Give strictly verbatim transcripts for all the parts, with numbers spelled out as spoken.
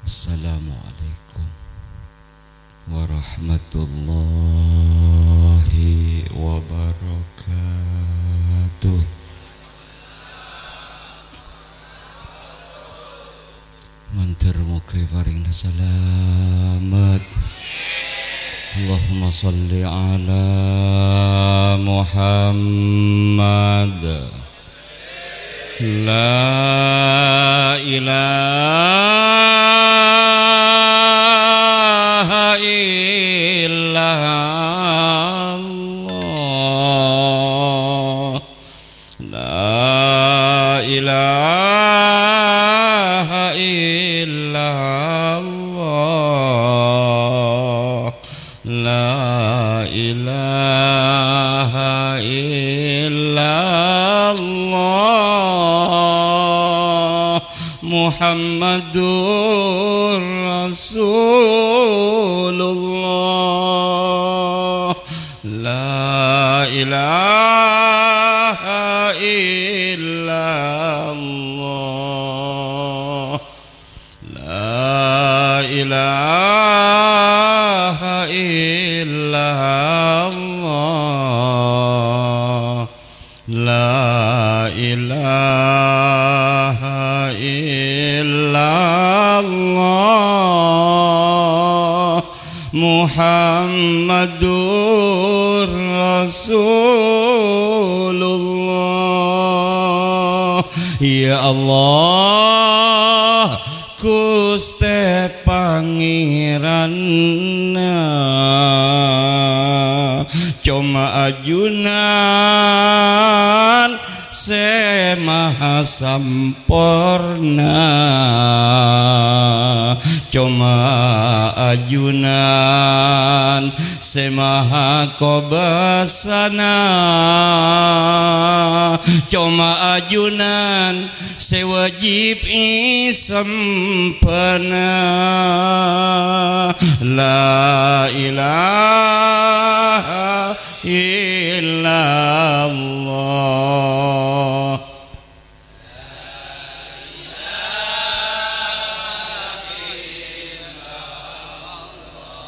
Assalamualaikum warahmatullahi wabarakatuh. Mandhâr moghâ èparèngana salamet. Allahumma shalli ala Muhammad. La ilaha illallah. La ilaha illallah. La ilaha illallah. Muhammadur Rasulullah. La ilaha illallah. La ilaha illallah. La ilaha illallah. Muhammadur Rasulullah. Ya Allah, Ghustè Pangèranna, coma ajunan sè maha samporna, coma ajunan sè maha kobâsana, coma ajunan sè wajib èsembhâna. La ilaha illallah.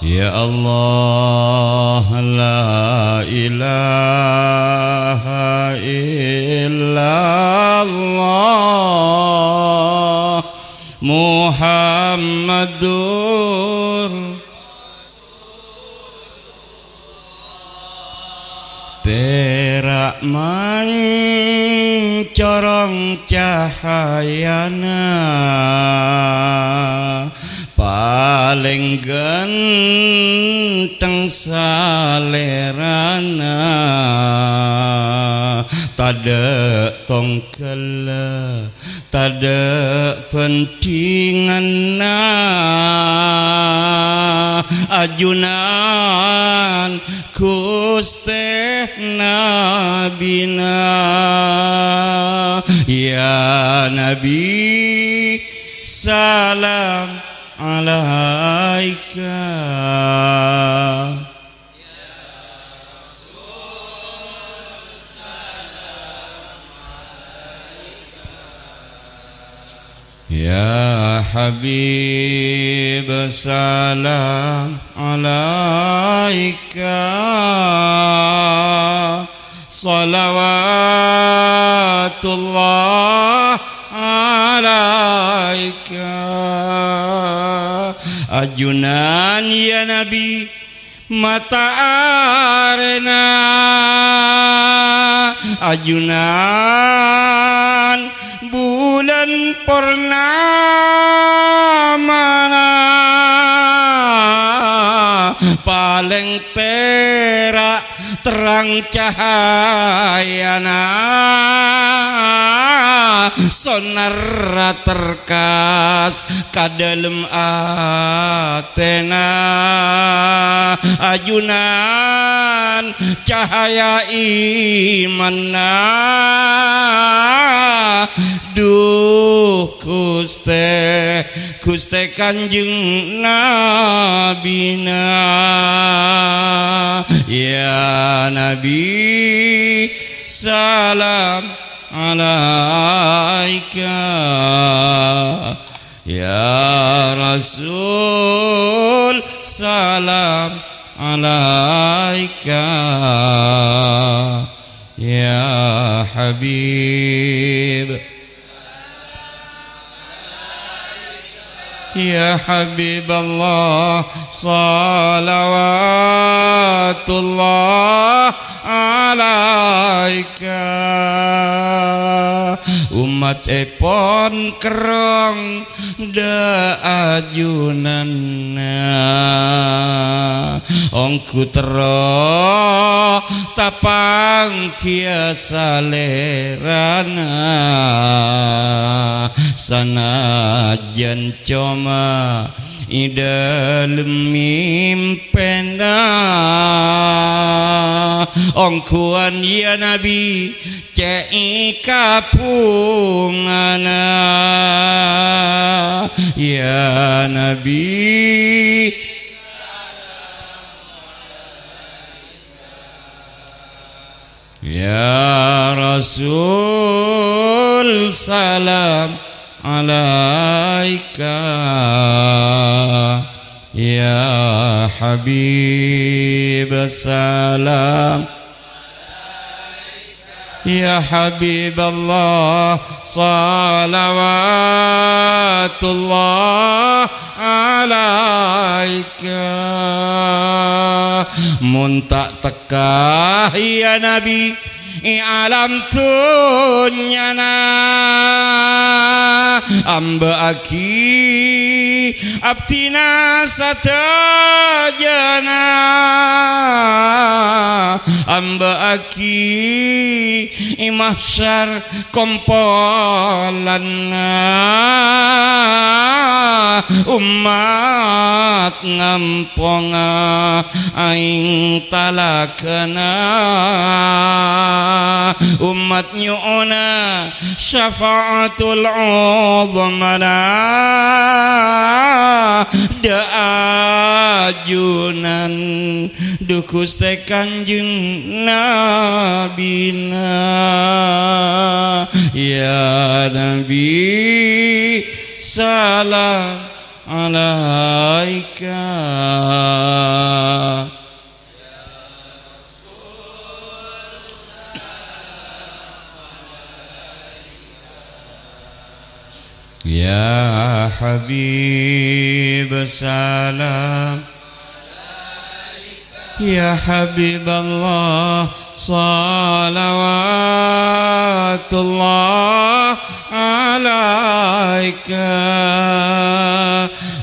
Ya Allah, la ilaha illallah Muhammadur Tèra' mancorong cahayana, palèng ghântheng salèrana, tadâ' tongghâlla. Tadâ' bhândhinganna ajunan Ghustè Nabina. Ya Nabi, salam alaika. Ya Habib, salam alaika. Shalawatullah alaika. Ajunan, ya Nabi, mata arèna, ajunan bulân purnamana, palèng tèra' terrang cahayana, sonarra terkas ka dâlem atèna, ajunan cahaya imanna. Dhu Ghustè, Ghustè Kanjeng Nabina. Ya Nabi, salam alaika. Ya Rasul, salam alaika. Ya Habib, ya Habiballah, salawatullah alaika. Umat èpon kerrong dâ' ajunanna, ongghu terro tapanggiyâ Salèrana, sanajjân coma è dâlem mèmpèna. Ongghuwân, ya Nabi, cè' è kabhungana, ya Nabi. Ya Rasul, salam alaika. Ya Habib, salam. Ya Habiballah, salawatullah alaika. Mon ta' tekka, ya Nabi, è alam dhunnyana, ambâ'aghi abdhina sadhâjâna, ambâ'aghi è mahsyar kompolanna. Ommat ngamponga aèng talakana, ommat nyo'ona syafa'atul uzmana dâ' ajunan dhu Ghustè Kanjeng Nabina. Ya Nabi, salam alaika. Ya Habib, salam. Ya Habiballah, salawatullah alaika.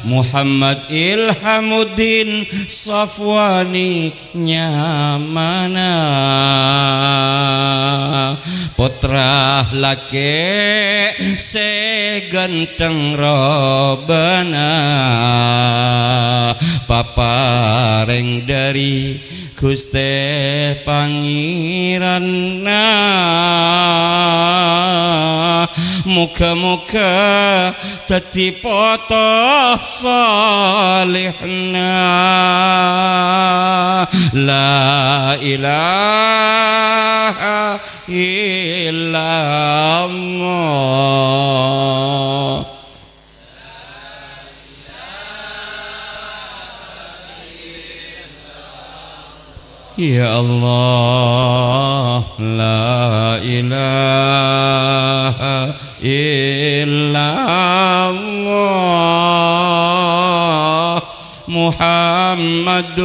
Muhammad Ilhamuddin Safwani nyamana, pottra lakè' sè ghântheng robâna, paparèng dâri Ghustè Pangèranna. Moghâ-moghâ dâddhi poto salèhna. La ilaha illallah. Ya Allah, la ilaha illallah, Muhammadur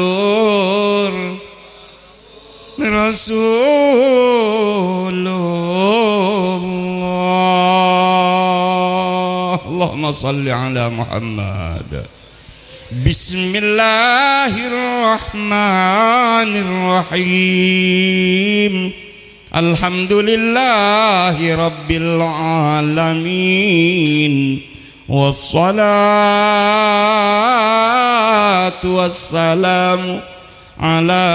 Rasulullah. Allahumma salli ala Muhammad. Bismillahirrahmanirrahim. Alhamdulillahi rabbil alamin. Wassalatu wassalamu ala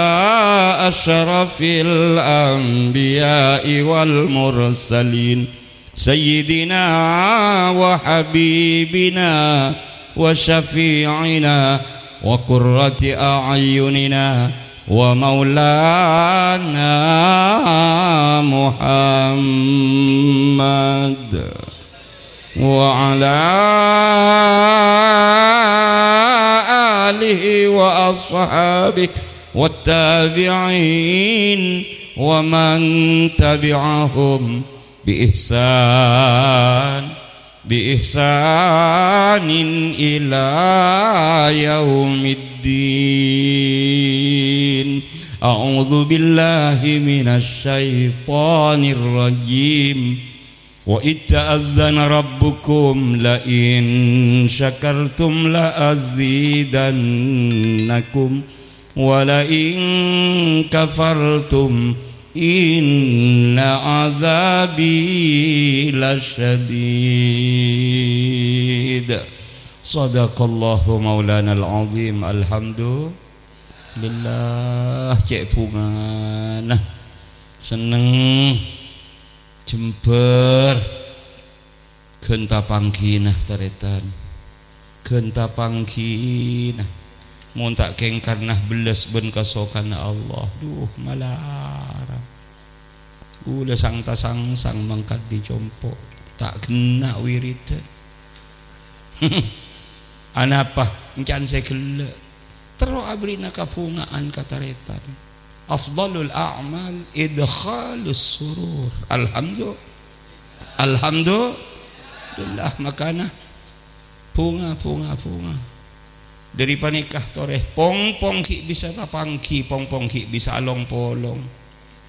asyrafil anbiya'i wal mursalin, sayyidina wa habibina wa syafi'ina wa qurrati a'yunina wa maulana Muhammad. وعلى آله وأصحابه والتابعين ومن تبعهم بإحسان، بإحسان إلى يوم الدين. أعوذ بالله من الشيطان الرجيم. وإذ تأذن ربكم لئن شكرتم لأزيدنكم ولئن كفرتم إن عذابي لشديد. صدق الله مولانا العظيم. الحمد Lillah, cè' bhungana. Senneng. Jembhâr. Ghânta pangghina, tarètan. Ghânta pangghina. Mon ta' kèng karna bellas bân kasokanna Allah. Duh, malarang. Ghulâ sang-tasangsang mangkat è compo'. Ta' ghenna' wiridan. Anapa? Ènca'na sè ghellâ'. Terro abherri'na kabhunga'an ka tarètan. Afdhalul a'mal idkhalus surur. Alhamdu-, alhamdulillah, makana bhunga, bhunga, bhunga. Dhâri panèka torè, pong-pong ghi' bisa tapangghi, pong-pong ghi' bisa along-polong.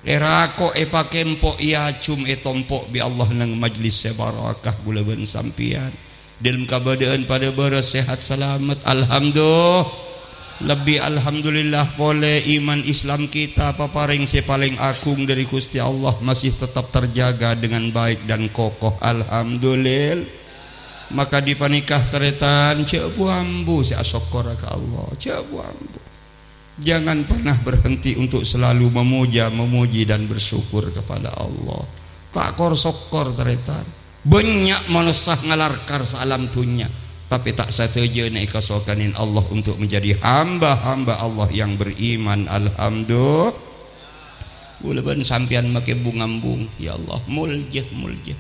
Èrako', èpakèmpo', èajhum, ètompo' bi' Allah neng majlis sè barokah ghulâ bân sampèyan. Dâlem kabâdâ'ân padâ bârâs, sehat salamet. Alhamdu-, lebbi alhamdulillah polè, iman Islam kita paparèng sè palèng agung dhâri Ghustè Allah masih tetap terjaga dengan baik dan kokoh. Alhamdulillah. Maka dhâri panèka tarètan, jhâ' bu-ambu sè asokkora ka Allah. Jhâ' bu-ambu. Jangan pernah berhenti untuk selalu memuja, memuji, dan bersyukur kepada Allah. Ta' kor-sokkor, tarètan. Bânnya' manossa ngalarkar saalam dhunnya, tapè ta' sadhâjâna èkasokanè Allah untuk menjadi hamba-hamba Allah yang beriman. Alhamdulillah. Ghulâ bân sampèyan makè bung-ambung, ya Allah, molja, molja.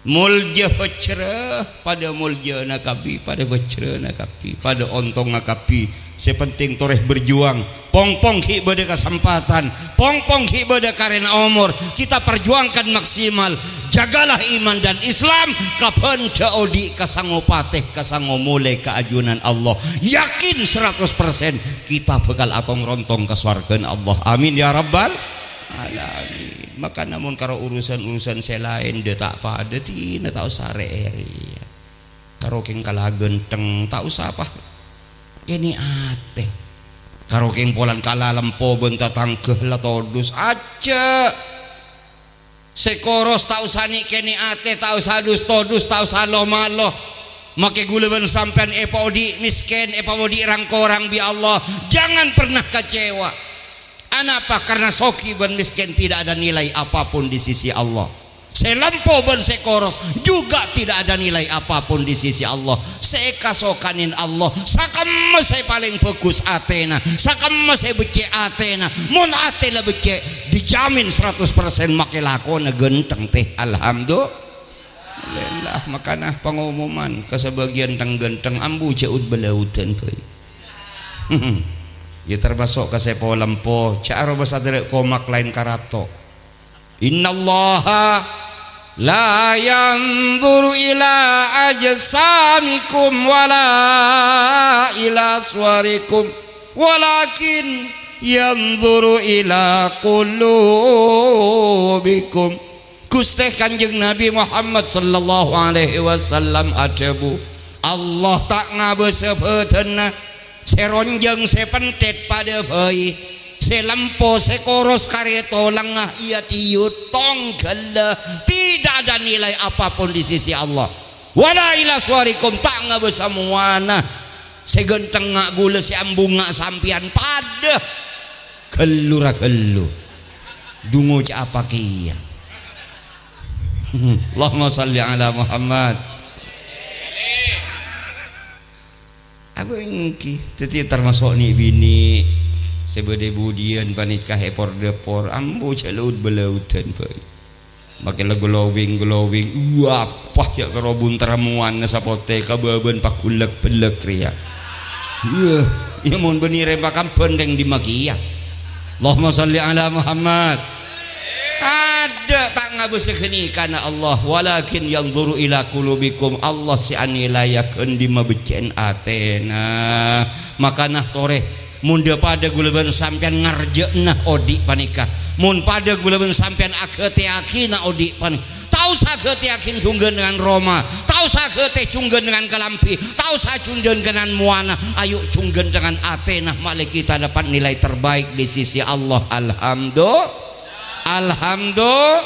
Molja bhâjrâ, padâ moljâna kabbhi, padâ bhâjrâna kabbhi, padâ ontongnga kabbhi. Sè penting torè berjuang. Pong-pong ghi' bâdâ kasempadhân, pong-pong ghi' bâdâ karèna omor. Kita perjuangkan maksimal. Jagalah iman dan Islam, kabhândhâ odi' ka sango patè, ka sango molè ka ajunan Allah. Yakin seratus persen kita bakal atong-rontong ka sowarghâna Allah. Amin ya rabbal alamin. Maka namon karo urusan-urusan sè laèn, dâ' ta' padâ, dina ta' osa rè-èrèyan. Karo kèng kala ghântheng, ta' osa apa. Kènè' atè. Karo kèng polana kala lempo bân tatangghâ la todus, ajjhâ'. Sè koros ta' osa nè'-kènè' atè, ta' osa dus-todus, ta' osa lo-malo. Makè ghulâ bân sampèyan èpaodi' mèskèn, èpaodi' rang-korang bi' Allah. Jangan pernah kecewa. Anapa? Karena sogi bân mèskèn tidak ada nilai apapun di sisi Allah. Sè lempo bân sè koros juga tidak ada nilai apapun di sisi Allah. Sè èkasokanè Allah, sakemma sè palèng bhâghus atèna, sakemma sè beccè' atèna. Mon atè la beccè', dijamin seratus persen makè lakona ghântheng, tè. Alhamdulillah. Lillah, makana pangomoman ka sabâgiyân thèng-ghântheng, ambu jhâ' ud-bâlâudhân bhâi. Ya, termasuk ka sè po-lempo, jhâ' arowa sadhârâ komak laèn karato. Innallaha la yanzuru ila ajsamikum wala ila suwarikum, walakin yanzuru ila qulubikum. Ghustè Kanjeng Nabi Muhammad sallallahu alaihi wasallam adhâbu, Allah ta' ngabâsa bhâdhânna sè ronjhâng, sè pentèt padâ bhâi, sè lempo, sè koros, karè tolangnga, iyâ tiyut, tong ghellâ', tidak ada nilai apapun di sisi Allah. Wala ila suwarikum, ta' ngabâsa mowana. Sè ghântheng nga' ghulâ, sè ambung nga' sampèyan, padâ. Ghâllu ra ghâllu. Dungo ca' apa kèya? Allahumma shalli ala Muhammad. Apa ènggi? Dhâddhi termasuk nè'-binè' sè bâdâ budiyân panèka èpor-dâpor, ambu jhâ' laud-bâlâudhân bhâi. Makè la glowing-glowing, wah, apa ya karo bunterra mowana sapotè kabâbân paghulâk-bellâk rèya. Iyâ, iyâ mon bânnè rèng pakambân rèng dimma kèya. Allahumma shalli ala Muhammad. Adâ' ta' ngabâsa ghânèkana Allah, walakin yanzuru ila qulubikum. Allah sè anilaya ghân dimma beccè'en atèna. Makana torè, mon dhâ-padâ ghulâ bân sampèyan ngarjâ'na odi' panèka, mon padâ ghulâ bân sampèyan aghâtèyaghinah odi' panè-, ta' osa aghâtèyaghin jhungghân dengan roma, ta' osa aghâtè jhungghân dengan kalambhi, ta' osa jhungghân dengan mowana, ayo jhungghân dengan atèna, ma'lè kita dapat nilai terbaik di sisi Allah. Alhamdu-, Alhamdulillah,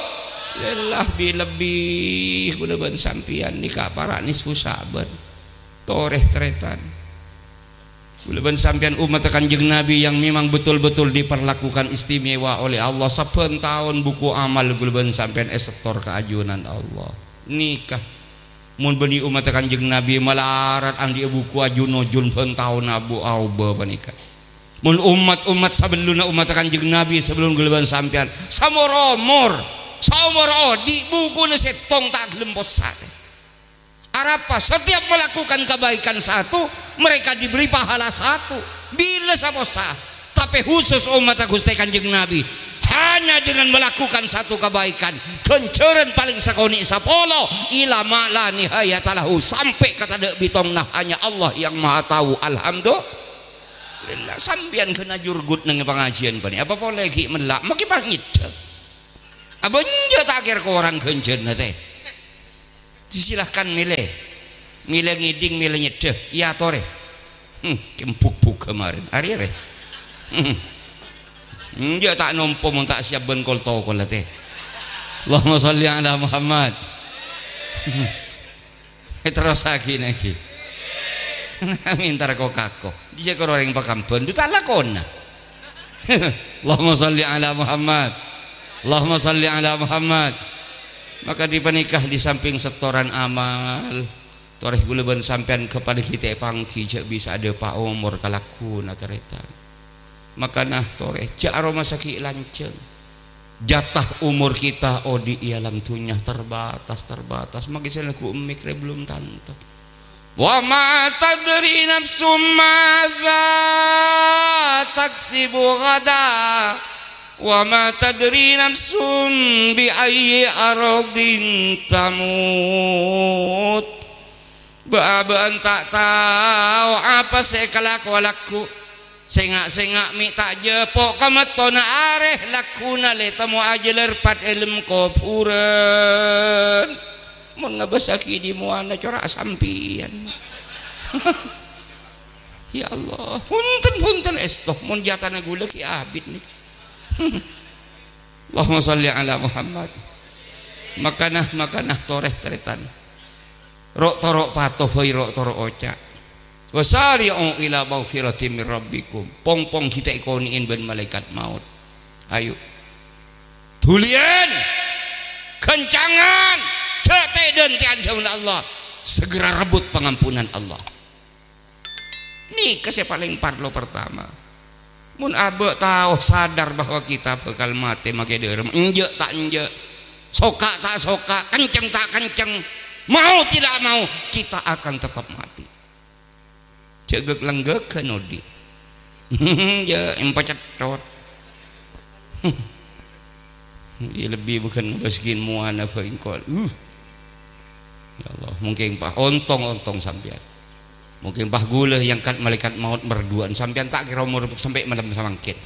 bi-, lebbi ghulâ bân sampèyan nèka para' nisfu Sya'ban. Torè tarètan. Ghulâ bân sampèyan ommatta Kanjeng Nabi yang memang betul-betul diperlakukan istimewa oleh Allah. Sabbhân taon buku amal ghulâ bân sampèyan èsetor ka ajunan Allah. Nèka. Mon bânnè ommatta Kanjeng Nabi malarat andi'â buku ajun-ojun bhân taon abu-, aobâ panèka. Mon ommat-ommat sabellunna ommatta Kanjeng Nabi, sabellun ghulâ bân sampèyan, saomor-omor, saomor odi', bukuna sèttong ta' ghellem possat. Arapa? Setiap melakukan kebaikan satu, mereka diberi pahala satu. Bilâ sapossa. Tapè khusus ommatta Ghustè Kanjeng Nabi, hanya dengan melakukan satu kebaikan, ghânjhârân palèng sakonè' sapolo, ila ma la nihayata lahu, sampè' ka tadâ' bitongna, hanya Allah yang Maha Tahu. Alhamdulillah, sampèyan ghân ajurgut neng pangajiân panè. Apa polè ghi' mella', makè pangèddhâ. Abânjâ ta' kèra korang ghânjhârânna, tè. Silahkan mèlè. Mèlè ngèdhing, mèlè nyèddhâ. Iyâ, torè. Hmm, kembuk-buk kemarin. Arè-arè. Hmm. Enjâ' ta' nompo mon ta' siap bân kol-tokol, tè. Allahumma shalli ala Muhammad. Terrossaghi nèka. Mintar ko-kako. Dhiyâ karo orèng pakambân, dhu ta' lakona. Allahumma shalli ala Muhammad. Allahumma shalli ala Muhammad. Maka dipanèka di samping setoran amal, torè ghulâ bân sampèyan ghâpanèka ghi' ta' èpangghi jhâ' bisa adhâpa' omor ka lagghuna tarètan. Makana torè, jhâ' aromasa ghi' lanjhâng. Jatah umur kita odi' è alam dhunnya terbatas, terbatas. Makè sè lagghu' emmik rè belum tanto. "Wa ma tadri nafsum madza taksibu ghada, wa ma tadri nafsum bi ayyi ardin tamut." Bâ'-abâ'ân ta' tao apa sè èkalakowa lagghu'. Sènga'-sènga' mè' ta' jhâpo' ka mettona arè lagghuna lè temmo ajhâlâr pat è lem kobhurân. Mon ngabâsaghi dhimmowana cora' sampèyan. Ya Allah, bhunten, bhunten èsto, mon jatana ghulâ ghi' abit nèka. Allahumma shalli ala Muhammad. Makana, makana torè tarètan. Ro'-toro' pato bhâi ro'-toro' oca'. "Wasari'u ila maghfiratin min rabbikum." Pong-pong ghi' ta' èkonè'è bân malaèkat maot. Ayo. Dhuliyân. Ghâncangan. Jhâ' tè-dhântèyan dhâbuna Allah. Segera rebut pengampunan Allah. Nèka sè palèng parlo pertama. Mon abâ' tao sadar bahwa kita bakal matè makè dhârem, enjâ' ta' enjâ', soka' ta' soka', kenceng ta' kenceng, mau tidak mau, kita akan tetap mati. Jhâ' ghâk-langgâghân odi'. Jhâ' èmpacètthot. Iyâ, lebbi bhâghân ngabâsaghin mowana bhâi engko'. Uh. Ya Allah, mungkin pas ontong-ontong sampèyan. Mungkin pas ghulâ èangkat malaèkat maot merduwâ'ân, sampèyan ta' kèra omor sampè' malem samangkèn.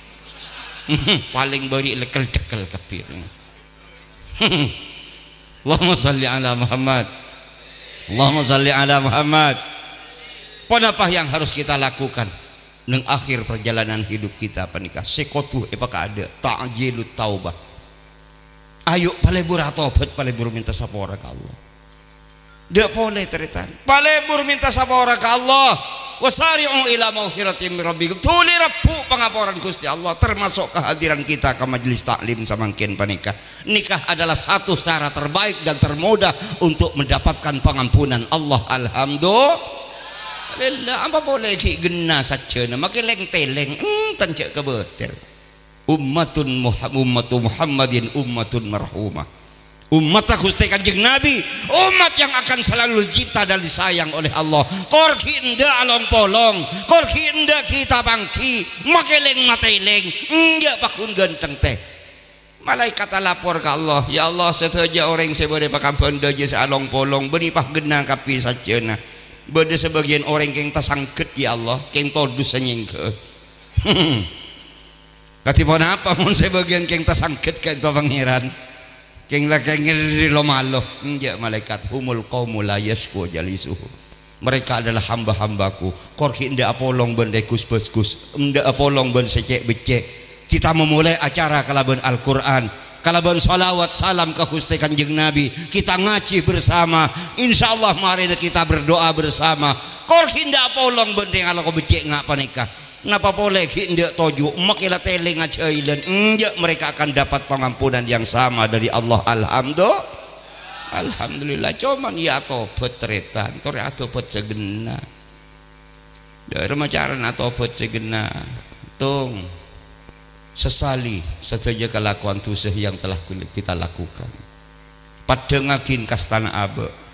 Palèng bâri' lekkel-cekkel kabbhi. Allahumma shalli ala Muhammad. Allahumma shalli ala Muhammad. Ponapa yang harus kita lakukan neng akhir perjalanan hidup kita panèka? Sè kodhu èpakaadâ', ta'jilut taubah. Ayo, palebur atobhât, palebur mènta sapora ka Allah. Dâ' polè, tarètan. Palebur mènta sapora ka Allah. "Wasari'u ila maghfiratin min rabbikum." Dhuli rebbu' pangaporan Ghustè Allah, termasuk kehadiran kita ka majelis taklim samangkèn panèka. Nèka adalah satu cara terbaik dan termudah untuk mendapatkan pengampunan Allah. Alhamdulillah. Apa polè ghi' ghenna sajjhâna, makè lèng-tèlèng, enten jhâ' kabâtèr. Ummatun Muha-, ummatu Muhammadin ummatun marhumah. Ummatta Ghustè Kanjeng Nabi, umat yang akan selalu dicinta dan disayang oleh Allah. Kor ghi' endâ' along-polong, kor ghi' endâ' ghi' ta' pangghi, makeleng mateleng, enjâ' paghun ghântheng tè. Malaèkat alapor ka Allah, "Ya Allah, sadhâjâ orèng sè bâdâ è pakambhân dâjâ sè along-polong, bânnè paghâna kabbhi sajjhâna. Bâdâ sabâgiyân orèng kèng tasangghât, ya Allah, kèng todus sanyèngghâ." Kadhi ponapa mon sè bâgiyân kèng tasangghât ka'dinto Pangèran? Kèng la kèng ngèrè lo-malo. Enjâ', malaèkat, "Humul qaumu la yasyqa jalisuhum." Mereka adalah hamba-hambaku. Kor ghi' endâ' apolong bân rè gus-bâgus, endâ' apolong bân sè cè'-beccè'. Kita memulai acara kalabân Al-Qur'an, kalabân shalawat salam ka Ghustè Kanjeng Nabi. Kita ngaji bersama. Insyaallah marèna kita berdoa bersama. Kor ghi' endâ' apolong bân rèng alako beccè' nga' panèka. Napa polè ghi' endâ' toju', makkè la tèlèng ajhâilan, enjâ' mereka akan dapat pengampunan yang sama dari Allah. Alhamdu-, Alhamdulillah, coma iyâ atobhât tarètan, torè atobhât sè ghenna. Dâ' remma carana atobhât sè ghenna, tong, sesali sadhâjâ kalakowan dhusa yang telah kita lakukan. Paddhângaghi kastana abâ'.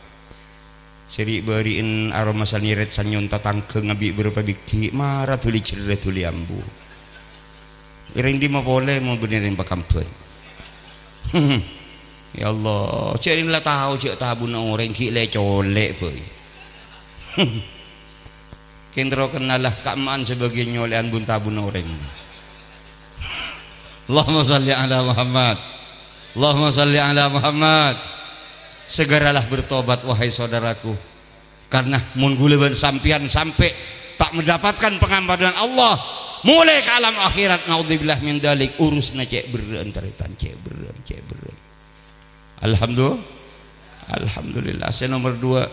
Sè ri'-bâri'en aromasa nyèrèt sanyon tatangghâ ngabi' bârâmpa bighi', mara dhuli jherrâ dhuli ambu. Rèng dimma polè mon bânnè rèng pakambhân? Ya Allah, jhâ' rèng la tao jhâ' tabuna orèng ghi' lè-colè bhâi. Kèng terro kennala ka'emma'an sabâgiyân nyolè'an bun tabuna orèng. Allahumma shalli ala Muhammad. Allahumma shalli ala Muhammad. Segeralah bertobat, wahai saudaraku. Karena mon ghulâ bân sampèyan sampè' ta' mendapatkan pengampunan Allah, molaè ka alam akhirat, naudzubillah min dzalik, urusna cè' berrâ'ân, tarètan, cè' berrâ'ân, cè' berrâ'ân. Alhamdulillah. Alhamdulillah. Sè nomer dua,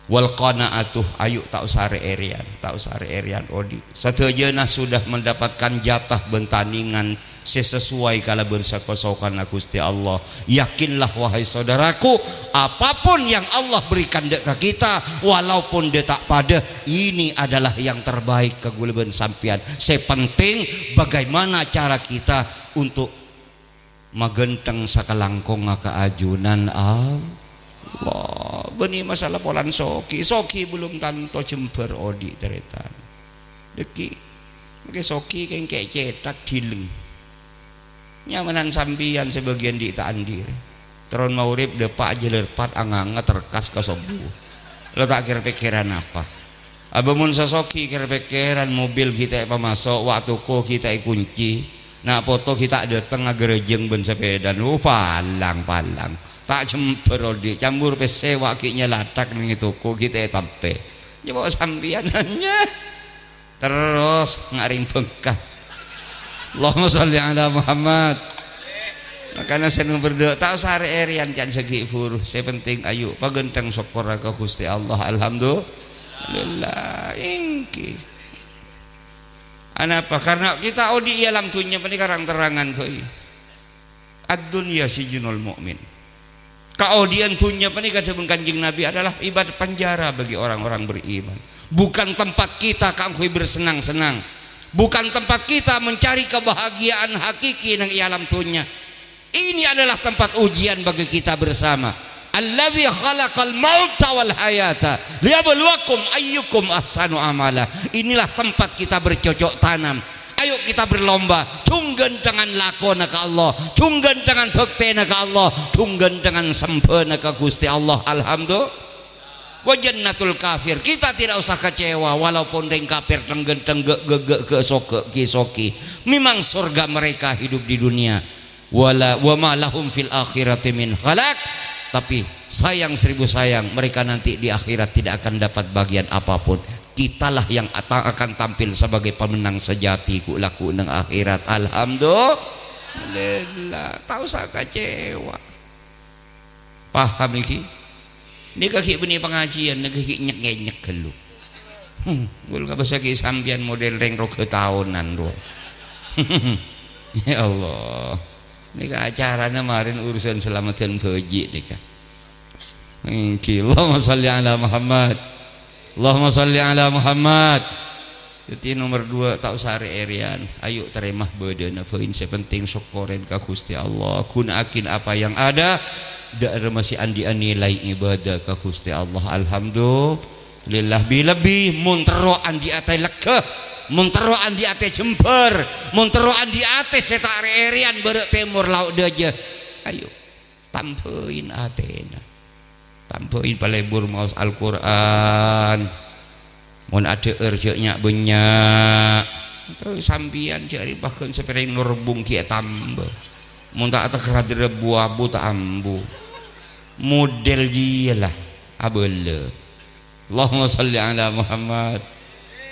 wal qana'atu, ayu ta' osa rè-èrèyan, ta' osa rè-èrèyan odi'. Sadhâjâna sudah mendapatkan jatah bân tandhingan sè sesuai kalabân sakosokanna Ghustè Allah. Yakinlah, wahai saudaraku, apapun yang Allah berikan dâ' ka kita, walaupun dâ' ta' padâ, ini adalah yang terbaik ka ghulâ bân sampèyan. Sè penting, bagaimana cara kita untuk maghântheng sakalangkongnga ka ajunan Allah. Bânnè masalah polana soghi. Soghi belum tanto jembhâr odi', tarètan. Dhâggi', mangkè soghi kèng kè' cèthak dhileng. Nyamanan sampèyan sabâgiyân dhi' ta' andi'. Terron maghrib dâpa' jhâlâr pat anganget rekkas ka sobbhu. La ta' kèr-pèkkèran apa. Abâ mon sè soghi kèr-pèkkèran, mobil ghi' ta' èpamaso', wa' toko ghi' ta' èkunci, na' poto ghi' ta' dâteng aghârâjâng bân sapèdana. Oh, palang, palang. Ta' jembhâr odi', cambur pèssè wa' ghi' nyalathak neng è toko ghi' ta' ètampè. Nyèpo sampèyan, nya. Terros nga' rèng bengka. Allahumma shalli ala Muhammad. Makana sè nomer dua, ta' osa rè-èrèyan can sè ghi' buru. Sè penting, ayu, paghântheng sokkorra ka Ghustè Allah. Alhamdulillah. Èngghi. Anapa? Karena kita odi' è alam dunnya panèka rang-terrangan, bhâi. Ad-dunya sijnul mu'min. Kaodi'ân dunnya panèka, dhâbuna Kanjeng Nabi, adalah ibarat penjara bagi orang-orang beriman. Bukan tempat kita kaangghuy bersenang-senang. Bukan tempat kita mencari kebahagiaan hakiki neng è alam dunnya. Ini adalah tempat ujian bagi kita bersama. Allazi khalaqal mauta wal hayata liyabluwakum ayyukum ahsanu amala. Inilah tempat kita bercocok tanam. Ayo kita berlomba, dhung ghânthengan lakona ka Allah, dhung ghânthengan bhâktèna ka Allah, dhung ghânthengan sembhâna ka Ghustè Allah. Alhamdulillah. Wa jannatul kafir, kita tidak usah kecewa walaupun rèng kafir tenggen-tengge', gege', ge-, soge', ki-sogi. Memang surga mereka hidup di dunia. Wala, wa ma lahum fil akhirati min khalaq. Tapi sayang seribu sayang, mereka nanti di akhirat tidak akan dapat bagian apapun. Kitalah yang ata-, akan tampil sebagai pemenang sejati, ku laku neng akhirat. Alhamdulillah. Ta' osa kecewa. Paham iki? Nèka ghi' bânnè pangajiân, nèka ghi' nyek-ngenyek ghâllu. Hmm, ghul ngabâssaghi sampèyan model rèng roga taonan, rowa. Ya Allah. Nèka acarana marèn urusan salameddhân bhâji' nèka. Èngghi, Allahumma shalli ala Muhammad. Allahumma shalli ala Muhammad. Dhâddhi nomer dua, ta' osa rè-èrèyan. Ayo tarèma bâdâna bhâi, sè penting sokkorè ka Ghustè Allah. Ghuna'aghi apa yang ada. Dâ'remma sè andi'â nilai ibadah ka Ghustè Allah. Alhamdulillah. Bi-, lebbi mon terro andi' atè lega, mon terro andi' atè jembhâr, mon terro andi' atè sè ta' rè-èrèyan bârâ' tèmor lao' dâjâ. Ayo. Tambhâi atèna. Tambhâi palebur maos Al-Qur'an. Mon adhâ'âr jhâ' nya'-bânnya'. Sampèyan jhâ' rè bâghân sapèrèng norbung ghi' atamba. Mon ta' ategra dârâ bu-abu ta' ambu. Model jiyâ la abâlâ. Allahumma shalli ala Muhammad.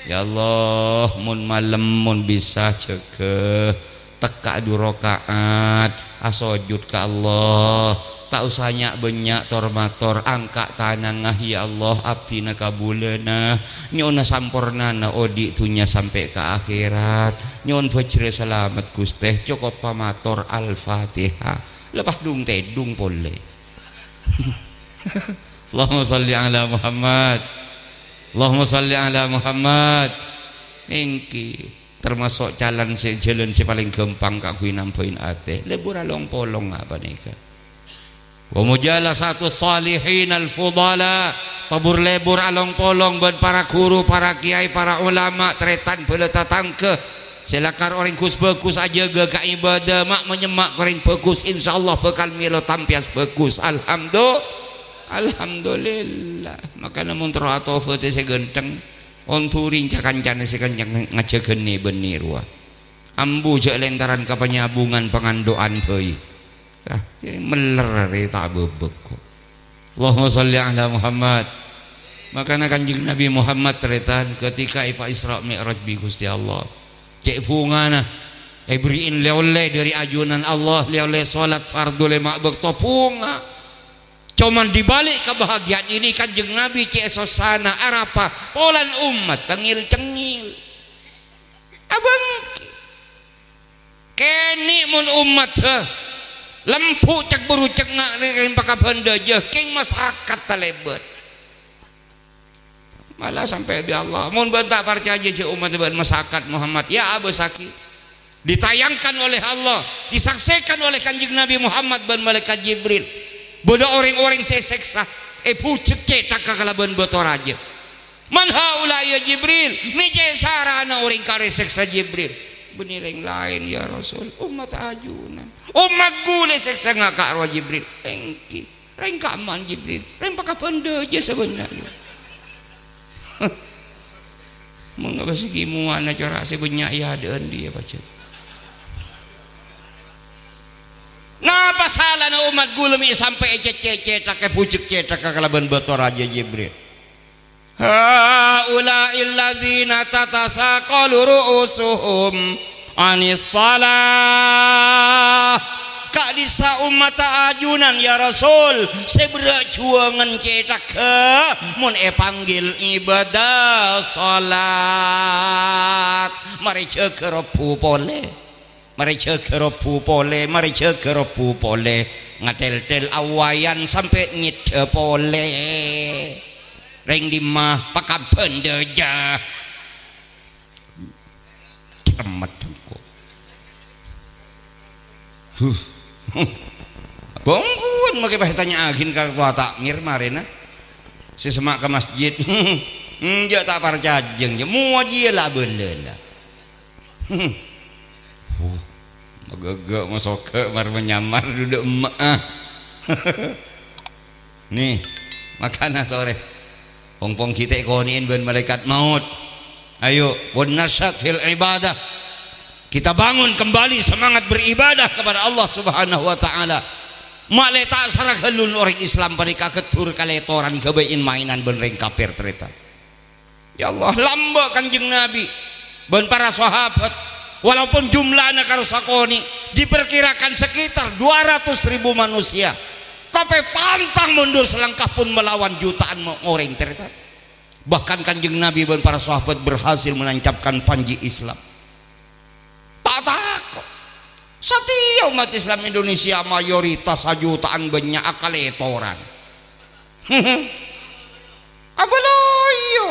Ya Allah, mon malem, mon bisa, jâgâ. Tekka' du raka'at, asojud ka Allah. Ta' osa nya'-bânnya' tor-mator, angka' tanangnga, ya Allah, abdhina kabulâna. Nyo'ona sampornana odi' dhunnya sampè' ka akhèrat. Nyo'on bhâjrâ salamet, Ghustè. Cokop pamator Al-Fatihah. Lepas dung-tèdung polè. Allahumma shalli ala Muhammad. Allahumma shalli ala Muhammad. Èngghi, termasuk jalan sè, jhâlân sè palèng ghâmpang kaangghuy nambhâi atè. Lebur along-polong apa nèka? Wa mujalasatus shalihinal fudala. Pabur-lebur along-polong bân para ghuru, para kèyaè, para ulama, tarètan bhâlâ tatangghâ. Sè lakar orèng ghus-bhâghus ajâgâ ka ibadah, ma'-, manyemma' orèng bhâghus, insyaallah bhâkal mèlo tampèyan bhâghus. Alhamdu-, alhamdulillah. Makana mon terro atobhât sè ghântheng, ondhuri ca-kancana sè kenceng ngajâgâna bânnè rowa. Ambu jhâ' lentaran ka panyabungan pangandho'an bhâi. Kah, meller rè ta' bâbâk kok. Allahumma shalli ala Muhammad. Makana Kanjeng Nabi Muhammad, tarètan, ketika èpa Isra Mi'raj bi' Ghustè Allah, cè' bhungana èberri'in lè-ollè dâri ajunan Allah, lè-ollè salat fardhu lèma' bâkto, bhunga. Coman di balik kebahagiaan ini, Kanjeng Nabi cè' sossana, arapa? Polana ommat tengngil-cengngil. Abângkè. Kènè' mon ommat, ha, lembu' cèk-buru cèk nga-, rèng pakabân dâjâ, kèng masakat talèbât. Mala sampè' bi' Allah, mon bâ'na ta' parcajâ jhâ' ommat bâ'na masakat Muhammad, ya abâssaghi. Ditayangkan oleh Allah, disaksikan oleh Kanjeng Nabi Muhammad bân Malaikat Jibril. Bâdâ orèng-orèng sè èsèksa, èbhujek cèthakka kalabân bâto rajâ. "Man haula ya Jibril?" Mè' cè' sarana orèng karè sèksa Jibril. "Bânnè rèng laèn, ya Rasul, ommat ajunan." "Ommat ghulâ èsèksa ngaka' rowa Jibril?" "Èngghi." "Rèng ka'emma Jibril?" "Rèng pakabân dâjâ sabâna." Mon ngabâs ghi' mowana cara sè bânnya' è adâ'ân dhiyâ pajhât. Napa salana ommat ghulâ mè' sampè' ècèccè' cèthakka, èbhujek cèthakka kalabân bâto rajâ Jibril? "Haula'il ladzina tatasaqalu ru'usuhum anis shalah." Ka'dissa' ommatta ajunan, ya Rasul, sè berrâ' juwângan cèthakka mon èpanggil ibadah salat. Marè jâgâ robbhu polè. Marè jâgâ robbhu polè, marè jâgâ robbhu polè. Ngatel-tel awayan sampè' nyeddhâ polè. Rèng dimma pakabân dâjâ. Cemmet engko'. Huh. Bhungkun makè pas ètanya'aghin ka katowa takmir marèna. Sè semma' ka masjid. Enjâ' ta' parcajâng, jâ' mowa jiyâ la bâlâ la. Huh, maghâghâ' masoghâ' mar-manyamar duduk emma'a. Nè, makana torè. Pong-pong kita èkonè'è bân malaikat maut. Ayo, wan nasyat fil ibadah. Kita bangun kembali semangat beribadah kepada Allah Subhanahu wa Ta'ala. Ma'lè ta' sara ghâllu orèng Islam panèka gheddur kalètoran ghâbây in-maènan bân rèng kafir, tarètan. Ya Allah, lambâ' Kanjeng Nabi bân para sahabat, walaupun jumlana karo sakonè', diperkirakan sekitar dua ratus ribu manusia, tapè pantang mundur selangkah pun melawan jutaan mo-, orèng, tarètan. Bahkan Kanjeng Nabi bân para sahabat berhasil menancapkan panji Islam. Ta' tako'. Satèya ommat Islam Indonesia mayoritas sajutaan bânnya' akalètoran. Abâlâ iyâ.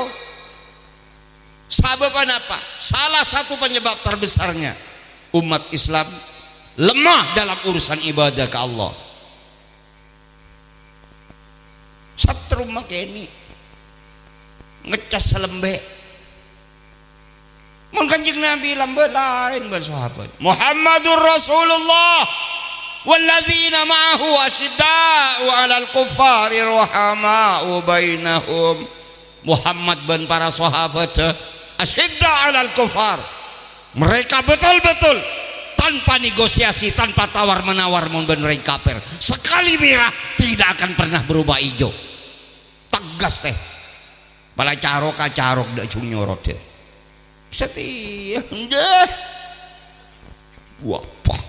Sabâb napa? Salah satu penyebab terbesarnya umat Islam lemah dalam urusan ibadah ka Allah. Satruma kènè' ngecas salembè'. Mon Kanjeng Nabi lambâ' laèn bân sahabat. Muhammadur Rasulullah walladzina ma'ahu asyidda'u 'alal kuffari rahama'u bainahum. Muhammad bân para sahabat asyidda 'alal kuffar. Mereka betul-betul tanpa negosiasi, tanpa tawar-menawar mon bân rèng kafir. Sekali merah tidak akan pernah berubah hijau. Tegas tè. Pala carok ka carok dâ' jhung nyorot dâ'. Satèya, ngghi. Wah, pah.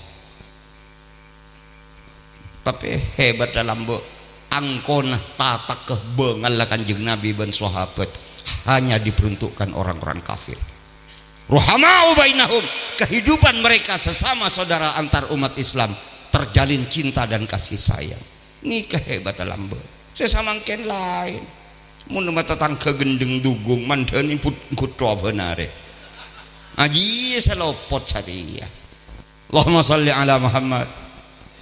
Tapè hebat dâ' lambâ'. Angkona tatakka bângal la Kanjeng Nabi bân sahabat hanya diperuntukkan orang-orang kafir. Ruhama'u bainahum, kehidupan mereka sesama saudara antar umat Islam terjalin cinta dan kasih sayang. Nèka hebat dâ' lambâ'. Sè samangkèn laèn. Mon ma' tatangghâ ghendheng dhughung, mandhâni put-, ghutto bân arè. Ajiyâ sè lopot satèya. Allahumma shalli ala Muhammad.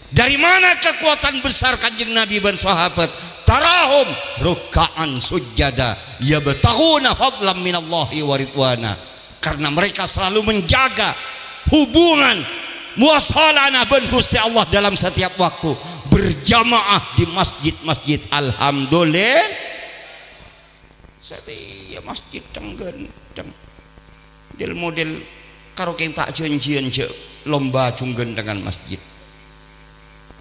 Dari mana kekuatan besar Kanjeng Nabi bân sahabat? Tarahum rukka'an sujjada yabtaghuna fadlan minallahi wa ridwana. Karena mereka selalu menjaga hubungan muwasalana bân Gusti Allah dalam setiap waktu, berjamaah di masjid-masjid. Alhamdulillah. Satèya masjid teng-ghânteng. Del-model karo kèng ta' jhânjhiyân jhâ' lomba jhung ghânthengan masjid.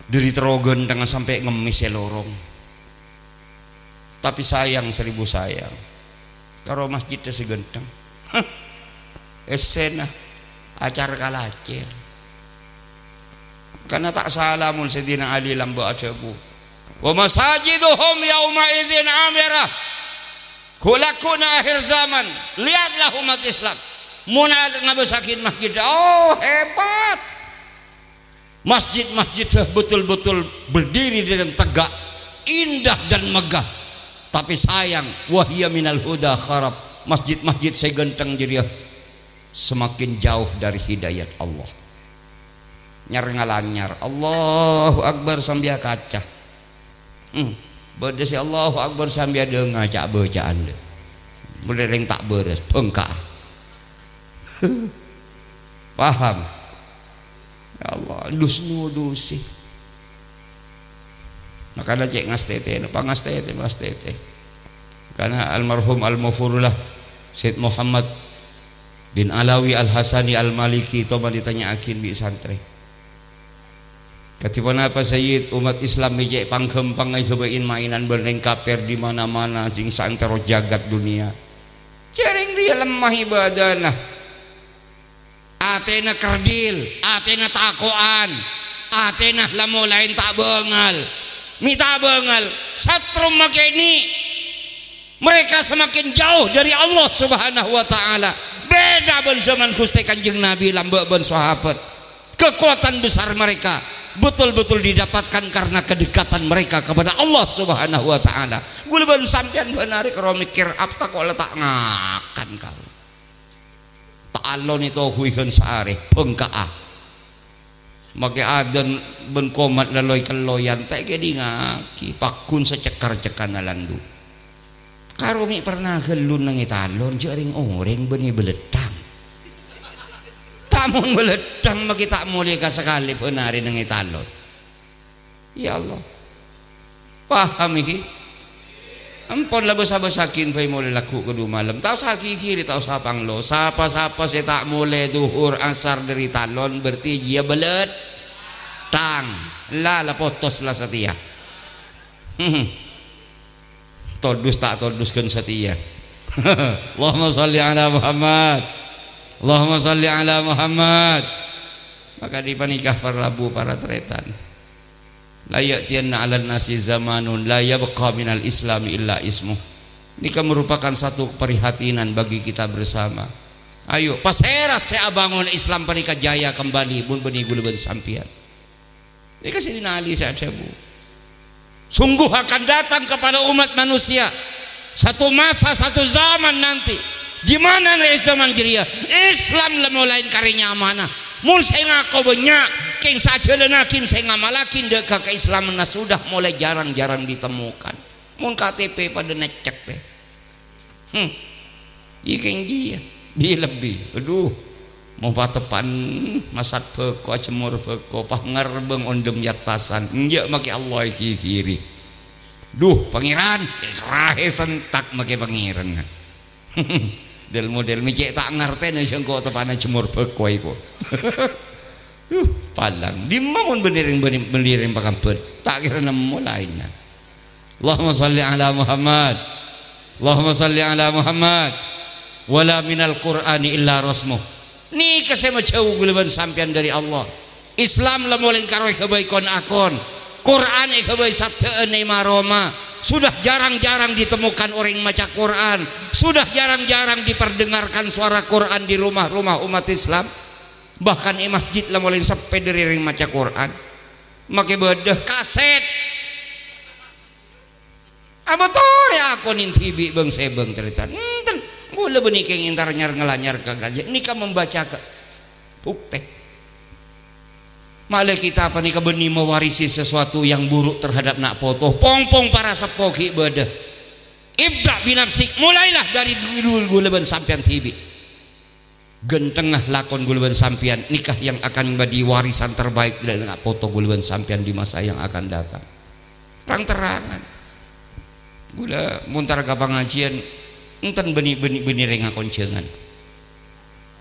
Dâri terro ghânthengan sampè' ngemmès è lorong. Tapi sayang seribu sayang. Karo masjid sè ghânteng. Hah. Essèna acara kalacèr. Karna ta' sala mon Sayyidina Ali lambâ' adhâbu, "Wa masajiduhum yauma idzin 'amirah." Ghu-lagghu'na akhir zaman, lihatlah umat Islam. Mon a-, ngabâssaghi masjid, oh, hebat. Masjid-masjid sè betul-betul berdiri dengan tegak, indah dan megah. Tapi sayang, wa hiya minal huda kharab. Masjid-masjid sè ghânteng jârèya semakin jauh dari hidayat Allah. Nyar-ngalanyar, Allahu Akbar, sambiyâ kaca. Hmm. Bâdâ sè Allahu Akbar sambiyâ dânga ca'-bâca'an. Mon rèng ta' bârâs, bengka. Paham? Ya Allah, dus-ngodusè. Makana cè' ngastètè, napa ngastètè, ngastètè. Karna almarhum Al-Maghfurullah Said Muhammad bin Alawi Al-Hasani Al-Maliki, toman ètanya'aghin bi' santrè. Kadhi ponapa, Sayyid? Umat Islam mè' cè' pangghâmpang èghâbây maènan bân rèng kafir di mana-mana, jhing saantero jagat dunia. Jhârèng rèya lemma ibadana. Atèna kerdil, atèna tako'an, atèna la molaè ta' bângal. Mè' ta' bângal, satroma kènè'. Mereka semakin jauh dari Allah Subhanahu wa Ta'ala. Beda bân zaman Ghustè Kanjeng Nabi lambâ' bân sahabat. Kekuatan besar mereka betul-betul didapatkan karena kedekatan mereka kepada Allah Subhanahu wa Ta'ala. Ghulâ bân sampèyan bân arè karo mèkkèr, "Apa tako' la ta' ngakan kaulâ?" Ta' alon ètohuwi ghân saarè, bengka'a. Makè adân bân komat laloy-kelloyan, ta' èkèdingngaghi, pagghun sacekkar-cekkanna landu'. Karo mè' perna ghâllu neng è talon, jhâ' rèng-orèng bânnè bâleddhâng. Ta' mon bâleddhâng makè ta' molè ka sakalè bân arè neng è talon. Ya Allah. Paham iki? Ampon la bâsa-bâsaghin bhâi molè lagghu' kadhu malem. Ta' osa ghighiri, ta' osa panglo. Sapa-sapa sè ta' molè dhuhur asar dâri talon, berarti jiyâ bâleddhâng. La, la potos la satèya. Todus ta' todus ghân satèya. Allahumma shalli ala Muhammad. Allahumma shalli ala Muhammad. Maka dipanèka para rabu, para tarètan. La ya'tiyanna 'alan nasi zamanun la yabqa minal islami illa ismuh. Nèka merupakan satu keprihatinan bagi kita bersama. Ayo, pasèra sè abângon Islam panèka jaya kembali, mon bânnè ghulâ bân sampèyan. Nèka Sayyidina Ali sè adhâbu, "Sungguh akan datang kepada umat manusia satu masa, satu zaman nanti, Gimana rè zaman jârèya? Islam la molaè karè nyamana. Mon sè ngako bânnya', kèng sajhâlânnaghi sè ngamallaghi dâ' ka kaislamanna sudah molaè jhârâng-jhârâng ditemukan. Mon K T P padâ nècèk, tè. Hmm. Iyâ kèng jiyâ. Bi-lebbi. Adhu. Mon pateppa'an masat bhâko, ajhemmor bhâko, pas ngarbâng onḍhem è attasan. Enjâ' makè Allah èghigiri. Dhu, Pangèran, èkèrahè sentak makè Pangèran. Del-model mè' cè' ta' ngartèna sèngko' teppa'na ajhemmor bhâko èko. Huh, palang. Dimma mon bânnè rèng, bânnè, bânnè rèng pakambât? Ta' kèra nemmo laènna. Allahumma shalli ala Muhammad. Allahumma shalli ala Muhammad. Wala minal Qur'ani illa rasmuh. Nèka sè majhâu ghulâ bân sampèyan dâri Allah. Islam la molaè karo èghâbây kon-akon. Qur'an èghâbây saddhâ'ân è ma-roma. Sudah jarang-jarang ditemukan orèng maca Qur'an. Sudah jarang-jarang diperdengarkan suara Qur'an di rumah-rumah umat Islam. Bahkan è masjid la molaè seppè dâri orèng maca Qur'an. Makè bâdâ kasèt. Abâ' torè akonèn dhibi' bâng-sèbâng tarètan. Enten, ghulâ bânnè kèng entar nyar-ngalanyar ka kajâ-, nèka membaca ka-, buktè. Ma'lè kita panèka bânnè mewarisi sesuatu yang buruk terhadap na' poto. Pong-pong para seppo ghi' bâdâ. Ibda' binafsik, mulailah dari dulu ghulâ bân sampèyan dhibi'. Ghânthengnga lakon ghulâ bân sampèyan, nèka yang akan menjadi warisan terbaik dâri na' poto ghulâ bân sampèyan di masa yang akan datang. Terang-terangan. Ghulâ mon entar ka pangajiyân, enten bânnè, bânnè, bânnè rèng akon jhângan.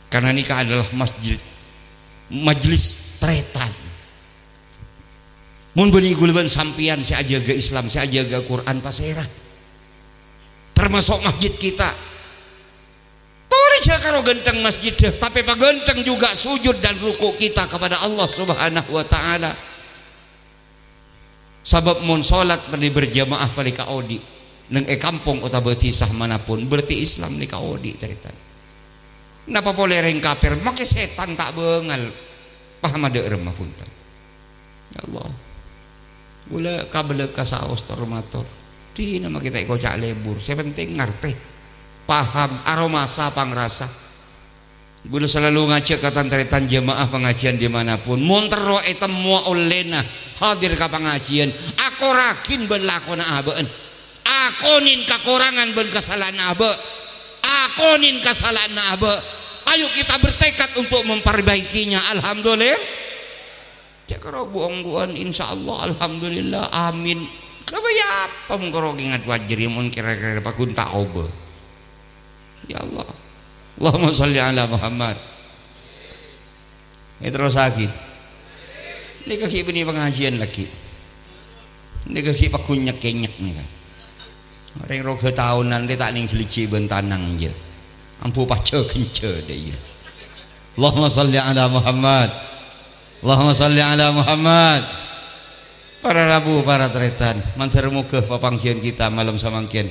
Karena nèka adalah masjid, majelis tarètan. Mon bânnè ghulâ bân sampèyan sè ajâgâ Islam, sè ajâgâ Qur'an, pasèra. Termasuk masjid kita. Torè jhâ' karo ghânteng masjiddhâ, tapè paghânteng juga sujud dan ruku' kita kepada Allah Subhanahu wa Ta'ala. Sabâb mon sholat bânnè berjamaah panèka odi', neng è kampong otabâ dhisa manapun, berarti Islam nèka odi', tarètan. Napa polè rèng kafir, makè sètan ta' bângal, paham adâ' remma, bhunten. Ya Allah. Ghulâ kabellâ ka saos tor-mator. Dinah makè ta' èkoca' lebur. Sè penting ngartè. Paham, aromasa, pangrasa. Ghulâ salalu ngajhâk ka tan-tarètan jamaah pangajiyân dimanapun. Mon terro ètemmowa ollèna hadir ka pangajiyân, akoraghin bân lakona abâ'na. Akonèn kakorangan bân kasala'anna abâ'. Akonèn kasala'anna abâ'. Ayo kita bertekad untuk memperbaikinya. Alhamdulillah. Cè' karo bu-ongguwân, insyaallah, alhamdulillah, amin. Kabâjâ apa mon karo kèngat wajri mon kèra-kèra paghun ta' obâ? Ya Allah. Allahumma shalli ala Muhammad. Èterrossaghi. Nèka ghi' bânnè pangajiyân laghi. Nèka ghi' paghun nyek-kènyek nèka. Orèng roga taonan rè ta' nèng jhelejji bân tanang, iyâ. Ambu pajhâ-ghânjhâ dâ' iyâ. Allahumma shalli ala Muhammad. Allahumma shalli ala Muhammad. Para rabu, para tarètan, mandhâr moghâ papangghiyân kita malem samangkèn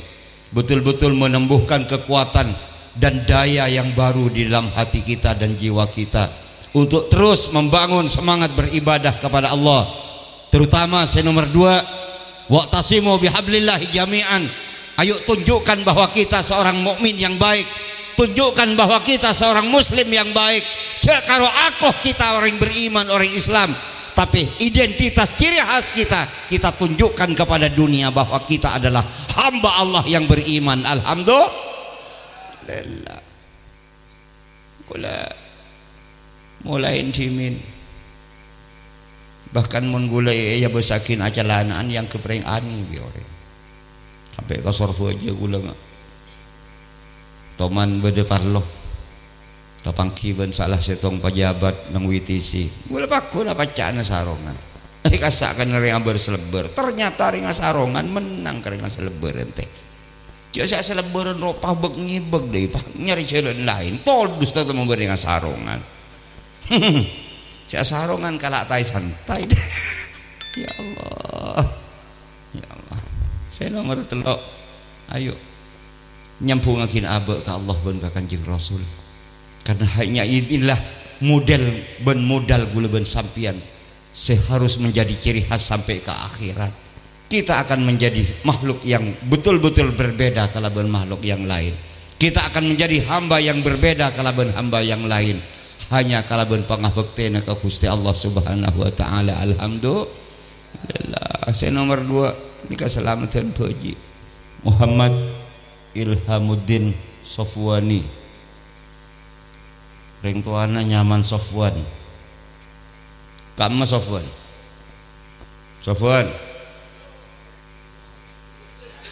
betul-betul menumbuhkan kekuatan dan daya yang baru di dalam hati kita dan jiwa kita untuk terus membangun semangat beribadah kepada Allah. Terutama sè nomor dua, "Wa'tasimu bihablillahi jami'an." Ayo tunjukkan bahwa kita seorang mukmin yang baik. Tunjukkan bahwa kita seorang muslim yang baik. Jhâ' karo ako kita orang beriman, orang Islam. Tapè identitas ciri khas kita, kita tunjukkan kepada dunia bahwa kita adalah hamba Allah yang beriman. Alhamdulillah. Ghulâ molaè dhimèn. Bahkan mon ghulâ è-, èabâssaghi acalana'an èangghep rèng anè bi' orèng. Sampè' ka Sorbhâjâ ghulâ ma-, toman bâdâ parlo. Tapangghi bân salah sèttong pejabat neng W T C. Ghulâ paghun apacca'na sarongan. Èkassa' ka rèng abâr-salèbâr. Ternyata rèng asarongan mennang ka rèng asalèbâr èntè. Jhâ' sè asalebbârân ropa bâk-ngèbâk dâ' èpa, nyarè jhâlân laèn, todus tatemmo bâreng asarongan. Sè asarongan kala' taè santai dâ'. Ya Allah. Ya Allah. Sè nomer tello', ayo nyambhungngaghin abâ' ka Allah bân ka Kanjeng Rasul. Karena hanya inilah model bân modal ghulâ bân sampèyan sè harus menjadi ciri khas sampè' ka akhèrat. Kita akan menjadi makhluk yang betul-betul berbeda kalabân makhluk yang laèn. Kita akan menjadi hamba yang berbeda kalabân hamba yang lain. Hanya kalabân pangabhâktèna ka Ghustè Allah Subhanahu wa Ta'ala. Alhamdulillah. Sè nomer dua, nèka salameddhân bhâji'. Muhammad Ilhamuddin Sofwani. Rèng towana nyamana Sofwan. Kamma Sofwan? Sofwan.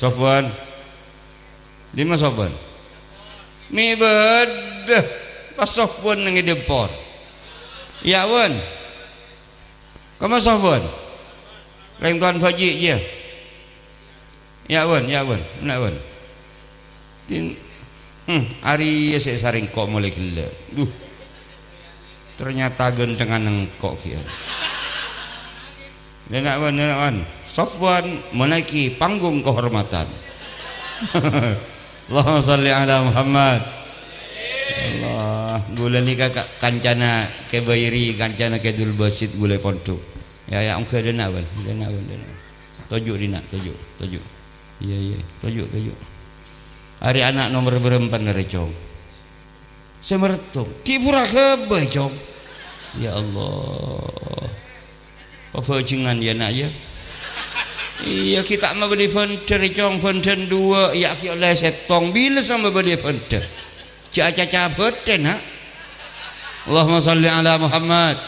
Sofwan. Dimma Sofwan? Mè' bâdâ. Pas Sofwan neng è dâpor. Iyâ, Wan. Kamma Sofwan? Rèng towana bhâji', iyâ. Iyâ, Wan, iyâ, Wan. Enna', Wan. Din-, hmm, arèya sè sarèng ko' molè ghellâ'. Duh. Ternyata ghântengan engko' kèya. Dâna', Wan, dâna', Wan. Sofwan menaiki panggung kehormatan. Allahumma shalli ala Muhammad. Allah, ghulâ nèka ka-, kancana Kè Bairi, kancana Kè Dul Basit ghulâ pondhuk. Ya, ya, ongghâ dâna', Wan. Dâna', Wan, dâna'. Toju' dinna', toju', toju'. Iyâ, iyâ, toju', toju'. Arè ana' nomer bârâmpa arè, Cong? Sè mertong. Ghi' bhuru ghâbây, Cong. Ya Allah. Pabhâjângan, yâ, Na', yâ. Iyâ, ghi' ta' mabâli bhândhâr, Cong, bhândhân duwâ', yâ, ghi' ollè sèttong. Bilâ sè mabâli bhândhâr? Jhâ' acaca bâdâ, Na'. Allahumma shalli ala Muhammad.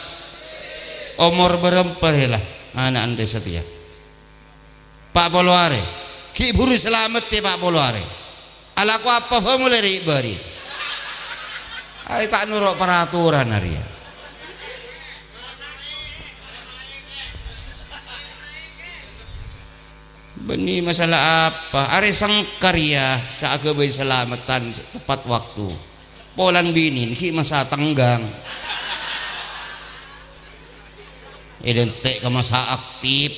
Omor bârâmpa rè la, ana' anḍi' satèya? Pa' polo arè. Ghi' bhuru salameddhi pa' polo arè. Alako apa bhâi molè rè'-bâri'? Arè ta' noro' paraturan arèya. Bânnè masalah apa? Arè sengka rèya sè aghâbây salameddhân tepat waktu. Polana binèna ghi' masa tenggang. Identè' ka masa aktif.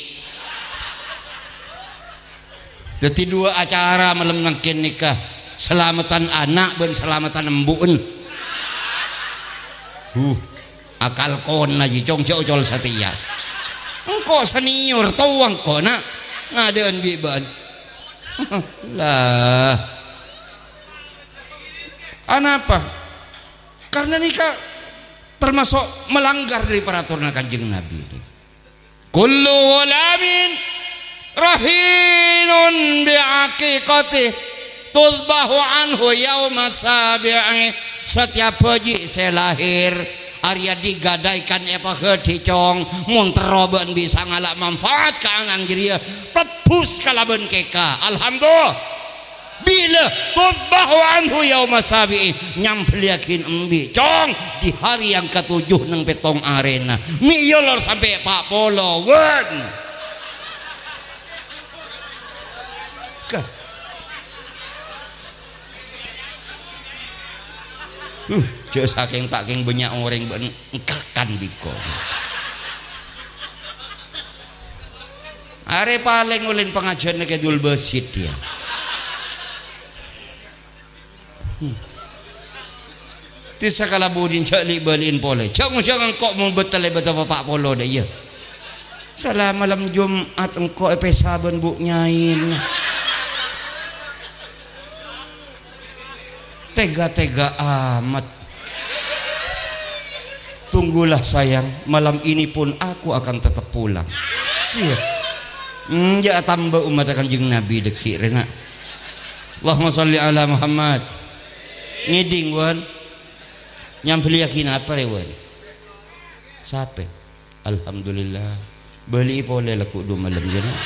Dhâddhi duwâ' acara malem mangkèn nèka, salameddhân ana' bân salameddhân embu'en. Huh. Akal kona jhi, Cong, jhâ' ocol satèya. Engko' senior, towa engko', Na'. Ngadâ'ân bi' bâ'ân. Lah. Anapa? Karena nèka termasuk melanggar dâri paraturan Kanjeng Nabi. Kullu ghulamin rahinun bi aqiqatih tudhbahu anhu yauma sabi'i. Setiap bhâji' sè lahir arèya digadaikan èpaghâdhi', Cong. Mon terro bâ'ân bisa ngala' manfaat kaangan jârèya, tebbus kalabân kèka. Alhamdulillah. Bilâ tudhbahu anhu yauma sabi'i, nyambelliyaghi embi', Cong, di hari yang ketujuh neng pèttong arèna. Mè' yâ lor sampè' pa' polo, wân. Ka-, uh, jhâ' sakèng ta' kèng bânnya' orèng bân engkakan biko. Arè palèng olèn pangajhârânna Kè Dul Basit, yâ. Hmm. Ti sakala budin jhâ' li'-bâli'in polè. Jhâ' ngojhâ' engko' mon bâtellè bâdâ pa' polo dâ' iyâ. Sala malem Jum'at engko' èpèsa bân Bu' Nyaèna. Tega-tega amat. Tunggulah sayang, malam ini pun aku akan tetap pulang. Siap. Hmm, jhâ' atamba ommatta Kanjeng Nabi dâgghi' rèna. Allahumma shalli ala Muhammad. Ngèdhing, Wan. Nyambelliyaghi napa rè, Wan? Sapè? Alhamdulillah. Bâli'i polè lagghu' du malem, yâ, Na'.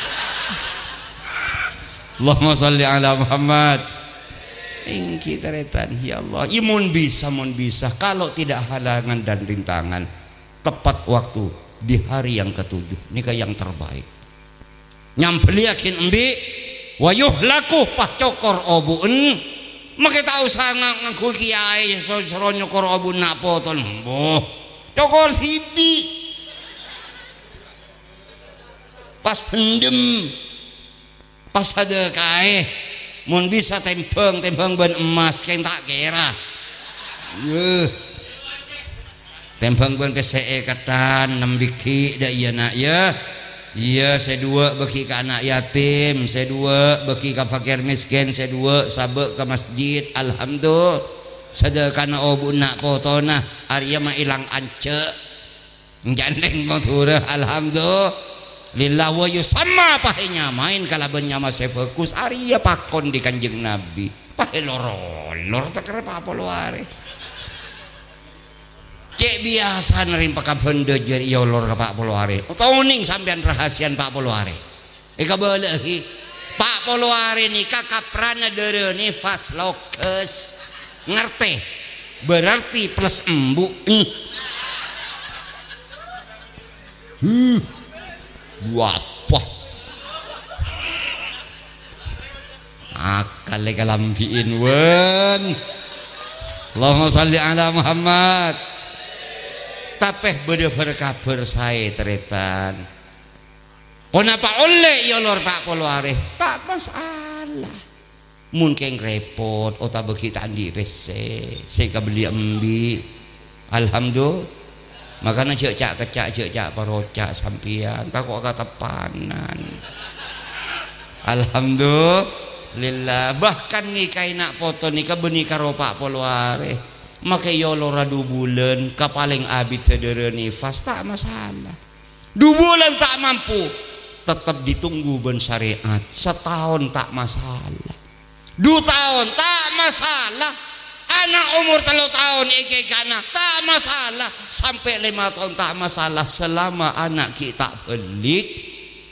Allahumma shalli ala Muhammad. Èngghi tarètan, ya Allah. Yâ, mon bisa, mon bisa. Kalau tidak halangan dan rintangan, tepat waktu di hari yang ketujuh. Nèka yang terbaik. Nyambelliyaghi embi', wa yuhlaku, pas cokor obu'en. Makè ta' osa nga-, ngangghuy kèyaè so-, soro nyokor obu'en na' potona. Embuh. Cokor dhibi'. Pas pendem. Pas sadhâkaè. Mon bisa tèmbhâng, tèmbhâng bân emmas, kèng ta' kèra. Yeuh. Tèmbhâng bân pèssè'è kattan, nem bighi' dâ' iyâ, Na', yâ. Iyâ, sè duwâ' bâghi ka ana' yatim, sè duwâ' bâghi ka fakir miskin, sè duwâ' sabâ' ka masjid. Alhamdulillah. Sadhâkana obu' na' potona, arèya ma' èlang anca'. Jhâleng Madhurâ, alhamdulillah, wa yusamma, pas ènyamaè kalabân nyama sè bhâghus, arèya pakon dhi Kanjeng Nabi. Pas èlor-olor ta' kèra pa' polo arè. Cè' biyasana rèng pakabhândhâ jârèya èolor ka pa' polo arè. Tonèng sampèyan rahasiana pa' polo arè. Èkabâlâ'aghi, pa' polo arè nèka kaprana dârâ nifas loges. Ngartè? Berarti plus embu'. Huh. Wapa. Akal èkalambi'in, wân. Allahumma shalli ala Muhammad. Tapè bâdâ bâr-kabhâr saè, tarètan. Ponapa ollè èolor pa' polo arè? Ta' masalah. Mon kèng rèpot otabâ ghi' ta' andi' pèssè, sè èkabelli embi'. Alhamdulillah. Makana jhâ' ca'-kecca', jhâ' ca'-paroca' sampèyan, tako' kateppanan. Alhamdulillah. Bahkan ngèkaè na' poto nèka bânnè karo pa' polo arè. Makè èolora du bulân, ka palèng abiddhâ dârâ nifas, ta' masalah. Du bulân ta' mampu, tetep ditunggu bân syariat. Sataon ta' masalah. Du taon ta' masalah. Ana' omor tello taon èkèka'na ta' masalah. Sampè' lèma taon ta' masalah. Selama ana' ghi' ta' bâlik,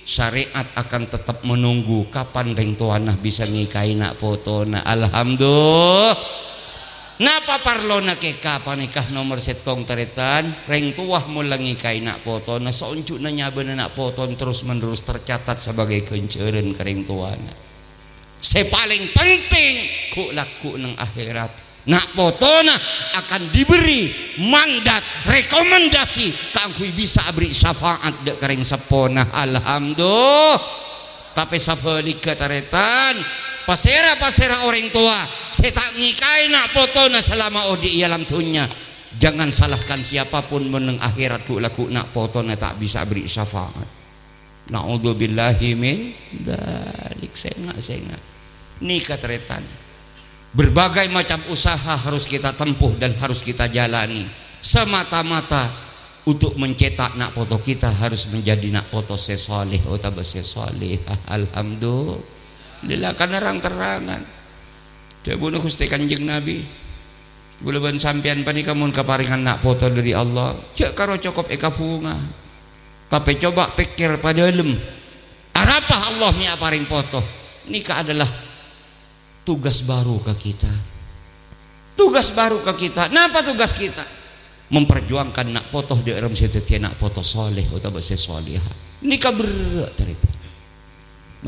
syariat akan tetep menunggu kapan rèng towana bisa ngèkaè na' potona. Alhamdulillah. Napa parlona kèka panèka nomer sèttong, tarètan? Rèng towa mola ngèkaè na' potona, saonjhu'na nyabâna na' potona terros-menerros tercatat sebagai ganjaran ka rèng towana. Sè palèng penting, ghu'-lagghu' neng akhèrat, na' potona akan diberi mandat, rekomendasi kaangghuy bisa aberri' syafaat dâ' ka rèng seppona. Alhamdulillah. Tapè sabhâligghâ, tarètan, pasèra-pasèra orèng towa sè ta' ngèkaè na' potona salama odi' è alam dhunnya, jangan salahkan siapapun mon neng akhèrat ghu'-lagghu' na' potona ta' bisa aberri' syafaat. Na'udzubillahi min dzalik. Sènga', sènga'. Nèka, tarètan. Berbagai macam usaha harus kita tempuh dan harus kita jalani. Semata-mata untuk mencetak na' poto kita harus menjadi na' poto sè saleh otabâ sè salehah. Alhamdulillah, karena rang-terrangan. Dhâbuna Ghustè Kanjeng Nabi, "Kaulâ bân sampèyan panèka mon kaparèngan na' poto dâri Allah, jhâ' karo cokop èkabhunga. Tapè coba pèkkèr padâlem, arapa Allah mè' aparèng poto?" Nèka adalah tugas baru ka kita. Tugas baru ka kita. Napa tugas kita? Memperjuangkan na' poto dâ' remma sè dhâddhiyâ na' poto saleh otabâ sè salehah. Nèka berrâ', tarètan.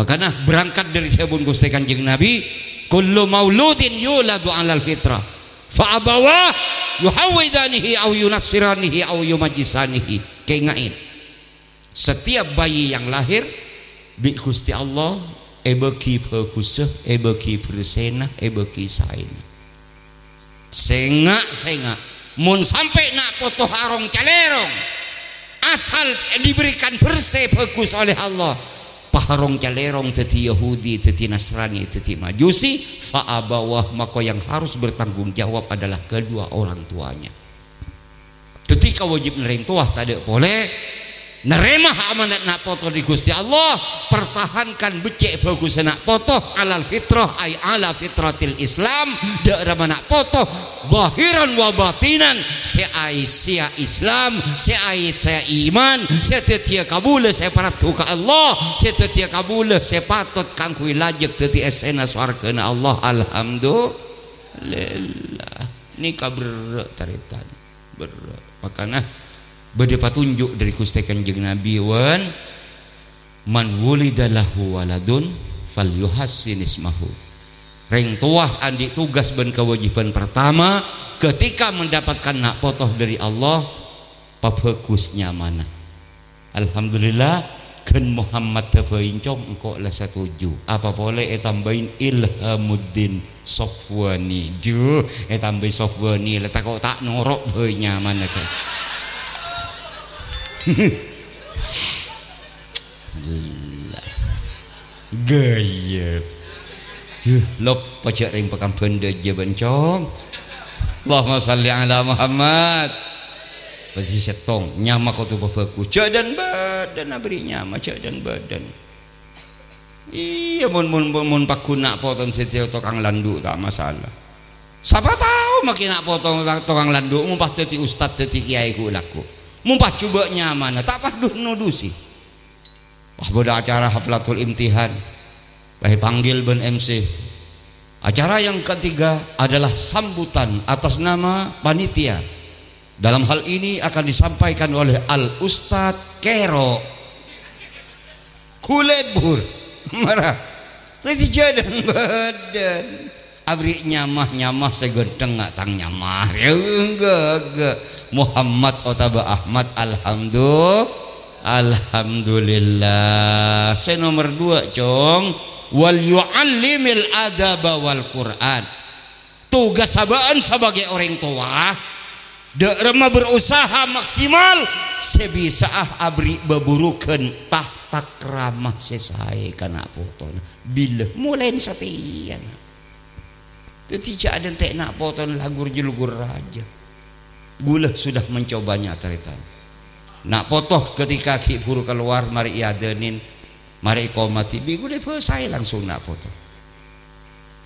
Makana berangkat dâri dhâbuna Ghustè Kanjeng Nabi, "Kullu mauludin yuladu 'alal fitrah, fa abawahu yuhawwidanihi aw yunassiranihi aw yumajjisanihi." Kèngaè, setiap bayi yang lahir bi' Ghustè Allah èbâghi bhâghussa, èbâghi bersèna, èbâghi saèna. Sènga', sènga'. Mon sampè' na' poto arong calèrong, asal diberikan bersè bhâghus oleh Allah, pas arong calèrong dhâddhi Yahudi, dhâddhi Nasrani, dhâddhi Majusi, fa abawah, maka yang harus bertanggung jawab adalah kedua orang tuanya. Dhâddhi, kawâjibhânna rèng towa tadâ' polè narèma amanat na' poto dâri Ghustè Allah, pertahankan beccè' bhâghussa na' poto 'alal fitrah, ay 'ala fitratil Islam, dâ' remma na' poto zahiran wa batinan, sè aèssèya Islam, sè aèssèya iman, sè dhâddhiyâ kabulâ sè paraddhu ka Allah, sè dhâddhiyâ kabulâ sè patot kaangghuy lajâk dhâddhi essèna sowarghâna Allah. Alhamdulillah. Nèka berrâ', tarètan. Berrâ'. Makana bâdâ patonjhuk dâri Ghustè Kanjeng Nabi, wân, "Man wulida lahu waladun falyuhassin ismahu." Rèng towa andi' tugas bân kawâjibhân pertama, ketika mendapatkan na' poto dâri Allah, pabhâghus nyamana. Alhamdulillah, ghân Muhammad Dabain, Cong, engko' la satuju. Apa polè ètambâi Ilhamuddin Sofwani. Duh, ètambâi Sofwani, la tako' ta' noro' bhâi nyamana, kan. Gaya. Huh, loppa jhâ' rèng Pekanbândâ jiyâ bân, Cong. Allahumma shalli ala Muhammad. Bâdhi sèttong, nyama kodhu pabhâghus. Jhâ' dân-bâdân aberri' nyama, jhâ' dân-bâdân. Iyâ, mon, mon, mon, mon pagghun na' poto dhâddhi tokang landhu', ta' masalah. Sapa tao mangkèn na' poto tokang landhu', mon pas dhâddhi ustad, dhâddhi kèyaè ghu' lagghu'. Mon pas jhubâ' nyamana, ta' pas du-, nodusè. Pas bâdâ acara haflatul imtihan, pas èpanggil bân M C. Acara yang ketiga adalah sambutan atas nama panitia. Dalam hal ini akan disampaikan oleh Al Ustadz Kero. Kulebur. Mara. Dhâddhi jhâ' dân-bâdân. Aberri' nyama-nyama sè ghântheng, nga' tang nyama. Ya, enggak, enggak. Muhammad otabâ Ahmad, alhamdu-, alhamdulillah. Sè nomer duwâ', Cong. Wal yu'allimil adaba wal Qur'an. Tugas bâ'ân sabâgâi orèng towa, dâ' remma berusaha maksimal sè bisa'a aberri' bhâbhurughân tata krama sè saè ka na' potona. Bilâ molaè satèya, na'. Dhâddhi jhâ' adhânte' na' potona la ghur-jhâlugghur rajâ. Ghulâ sudah mencobanya, tarètan. Na' poto ketika ghi' bhuru kalowar marè èadhânin, marè èkomadhi, bi' ghulâ èbhâsaè langsung na' poto.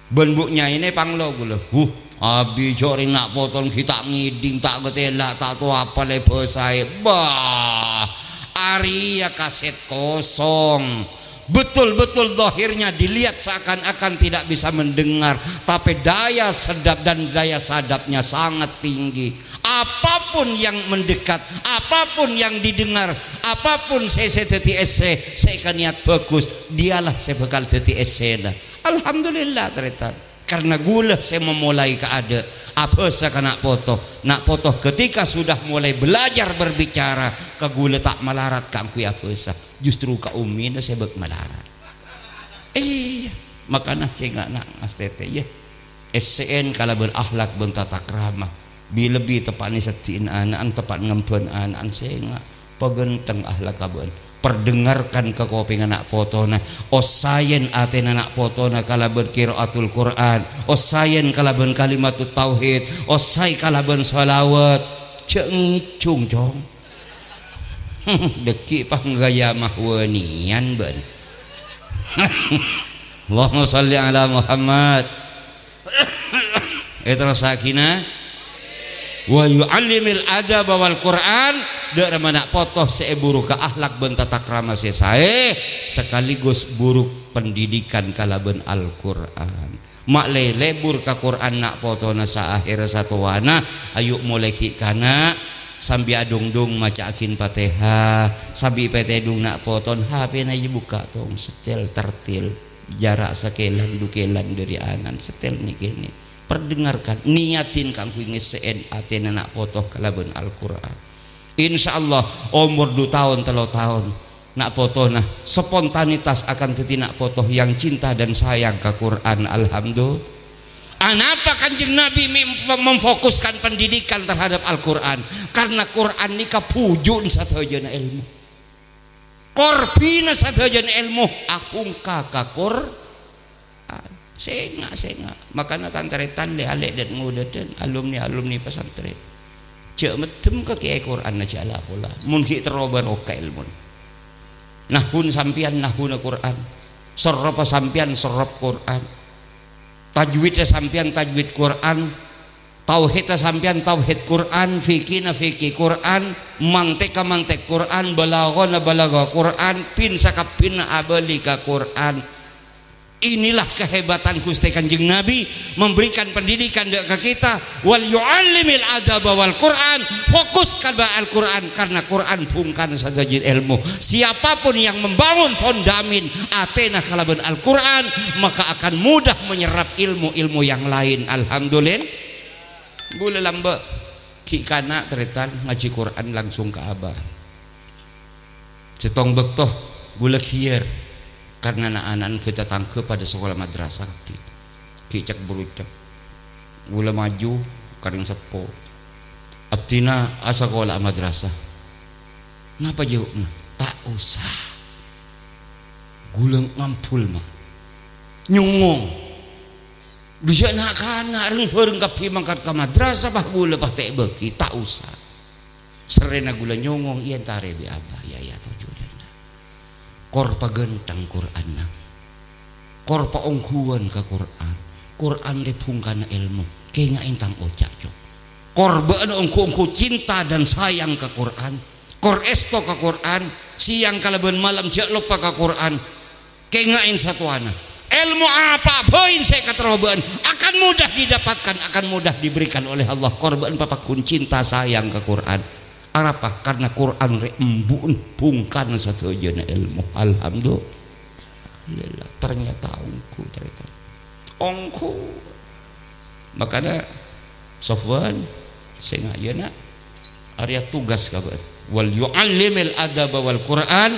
Bân bu' nyaèna panglo ghulâ. Huh, abi jhâ' rèng na' poto ghi' ta' ngèdhing, ta' ghâtèla, ta' tao apa la èbhâsaè. Bah, arèya kasèt kosong. Betul-betul zahirnya dilihat seakan-akan tidak bisa mendengar, tapi daya sedap dan daya sadapnya sangat tinggi. Apapun yang mendekat, apapun yang didengar, apapun sè, sè dhâddhi essè, sè èkaniat bhâghus, dialah sè bhâkal dhâddhi essèna. Alhamdulillah, tarètan. Karena ghulâ sè memulai kaadâ', abhâsa ka na' poto. Na' poto ketika sudah mulai belajar berbicara, ka ghulâ ta' malarat kaangghuy abhâsa. Justru ka ummina sè bâk malarat. Iyâ, makana sènga' na' ngastètè, yâ. Essè'è kalabân akhlak bân tata krama. Bi-, lebbi teppa'na seddhi'in ana'an, teppa' ngembhân ana'an sènga'. Paghântheng akhlakka bâ'ân. Perdengarkan ka kopèngnga na' potona. Ossayèn atèna na' potona kalabân qiraatul Qur'an. Ossayèn kalabân kalimatut tauhid. Ossay kalabân shalawat. Jhâ' ngèjhung, Cong. Dhâggi' pas ghâjâ mahwaniyan bâ'ân. Allahumma shalli ala Muhammad. Èterrossaghina. Wa yu'allimil adaba wal Qur'an, dâ' remma na' poto sè èbhuru ka akhlak bân tata krama sè saè, sekaligus bhuru pendidikan kalabân Al-Qur'an. Ma' lè-, lebur ka Qur'an na' potona saaherra satowana, ayu' molaè ghi' kana', sambi adhungdhung maca'aghin Fatihah, sambi pètèdhung na' potona, H P-na èbukka' tong, setel, tertil, jhârâ' sakèlan, dhu kèlan dâri ana'an, setel nè-kènè. Perdengarkan, niyatin kaangghuy ngèssè'è atèna na' poto kalabân Al-Qur'an. Insyaallah, omor dhu taon, tello taon, na' potona spontanitas akan dhâddhi na' poto yang cinta dan sayang ka Qur'an. Alhamdulillah. Anapa Kanjeng Nabi mem-, memfokuskan pendidikan terhadap Al-Qur'an? Karena Qur'an nèka bhuju'na sadhâjâna èlmo. Korbina sadhâjâna èlmo apongka ka Qur'an. Sènga', sènga'. Makana tan-tarètan, lè-alè' dân ngodâdhân, alumni-alumni pesantren. Jhâ' meddhem ka kèyaè Qur'anna, jhâ' la-pola. Mon ghi' terro barokah èlmona. Nahwun sampèyan nahwuna Qur'an. Soropa sampèyan sorop Qur'an. Tajwidda sampèyan tajwid Qur'an. Tauhidda sampèyan tauhid Qur'an, fikihna fikih Qur'an, mantekka mantek Qur'an, balaghana balagha Qur'an, pin sakabbhinna abâli ka Qur'an. Inilah kehebatan Ghustè Kanjeng Nabi memberikan pendidikan dâ' ka kita, "Wal yu'allimil adaba wal Qur'an," fokus ka Al-Qur'an, karena Qur'an bhungkana sadhâjâ èlmo. Siapapun yang membangun fondamen atèna kalabân Al-Qur'an, maka akan mudah menyerap ilmu-ilmu yang lain. Alhamdulillah. Ghulâ lambâ' ghi' kana' tarètan ngajhi Qur'an langsung ka abah. Sèttong bâkto ghulâ ghiyâr karna na'-ana'na ghâ-, tatangghâ padâ sakola madrasah kabbhi. Ghi' cèk-bârucèk. Ghulâ maju ka rèng seppo. "Abdhina asakola madrasah." "Napa jâwâbbhâ?" "Ta' osa." Ghulâ ngambul, ma'. Nyongong. Bisa na'-kana' reng-bhâreng kabbhi mangkat ka madrasah, pas ghulâ pas ta' èbâghi, ta' osa. Serrèna ghulâ nyongong, èyentarè bi' abah, yâ, yâ, toju' dâ'. Kor paghântheng Qur'anna. Kor paongghuwân ka Qur'an. Qur'an rè bhungkana èlmo. Kènga'è tang oca', Cong. Kor bâ'na ongghu-ongghu cinta dan sayang ka Qur'an. Kor èsto ka Qur'an. Sèyang kalabân malem jhâ' loppa ka Qur'an. Kènga'è satowana. Èlmo apa bhâi sè èkaterro bâ'na akan mudah didapatkan, akan mudah diberikan oleh Allah. Kor bâ'na papagghun cinta sayang ka Qur'an. Arapa? Karna Qur'an rè embu'na bhungkana sadhâjâna èlmo. Alhamdulillah. Ternyata ongghu, tarètan. Ongghu. Makana, Sofwan, sènga', yâ, na'. Arèya tugas ka bâ'na. "Wal yu'allimil adaba wal Qur'an,"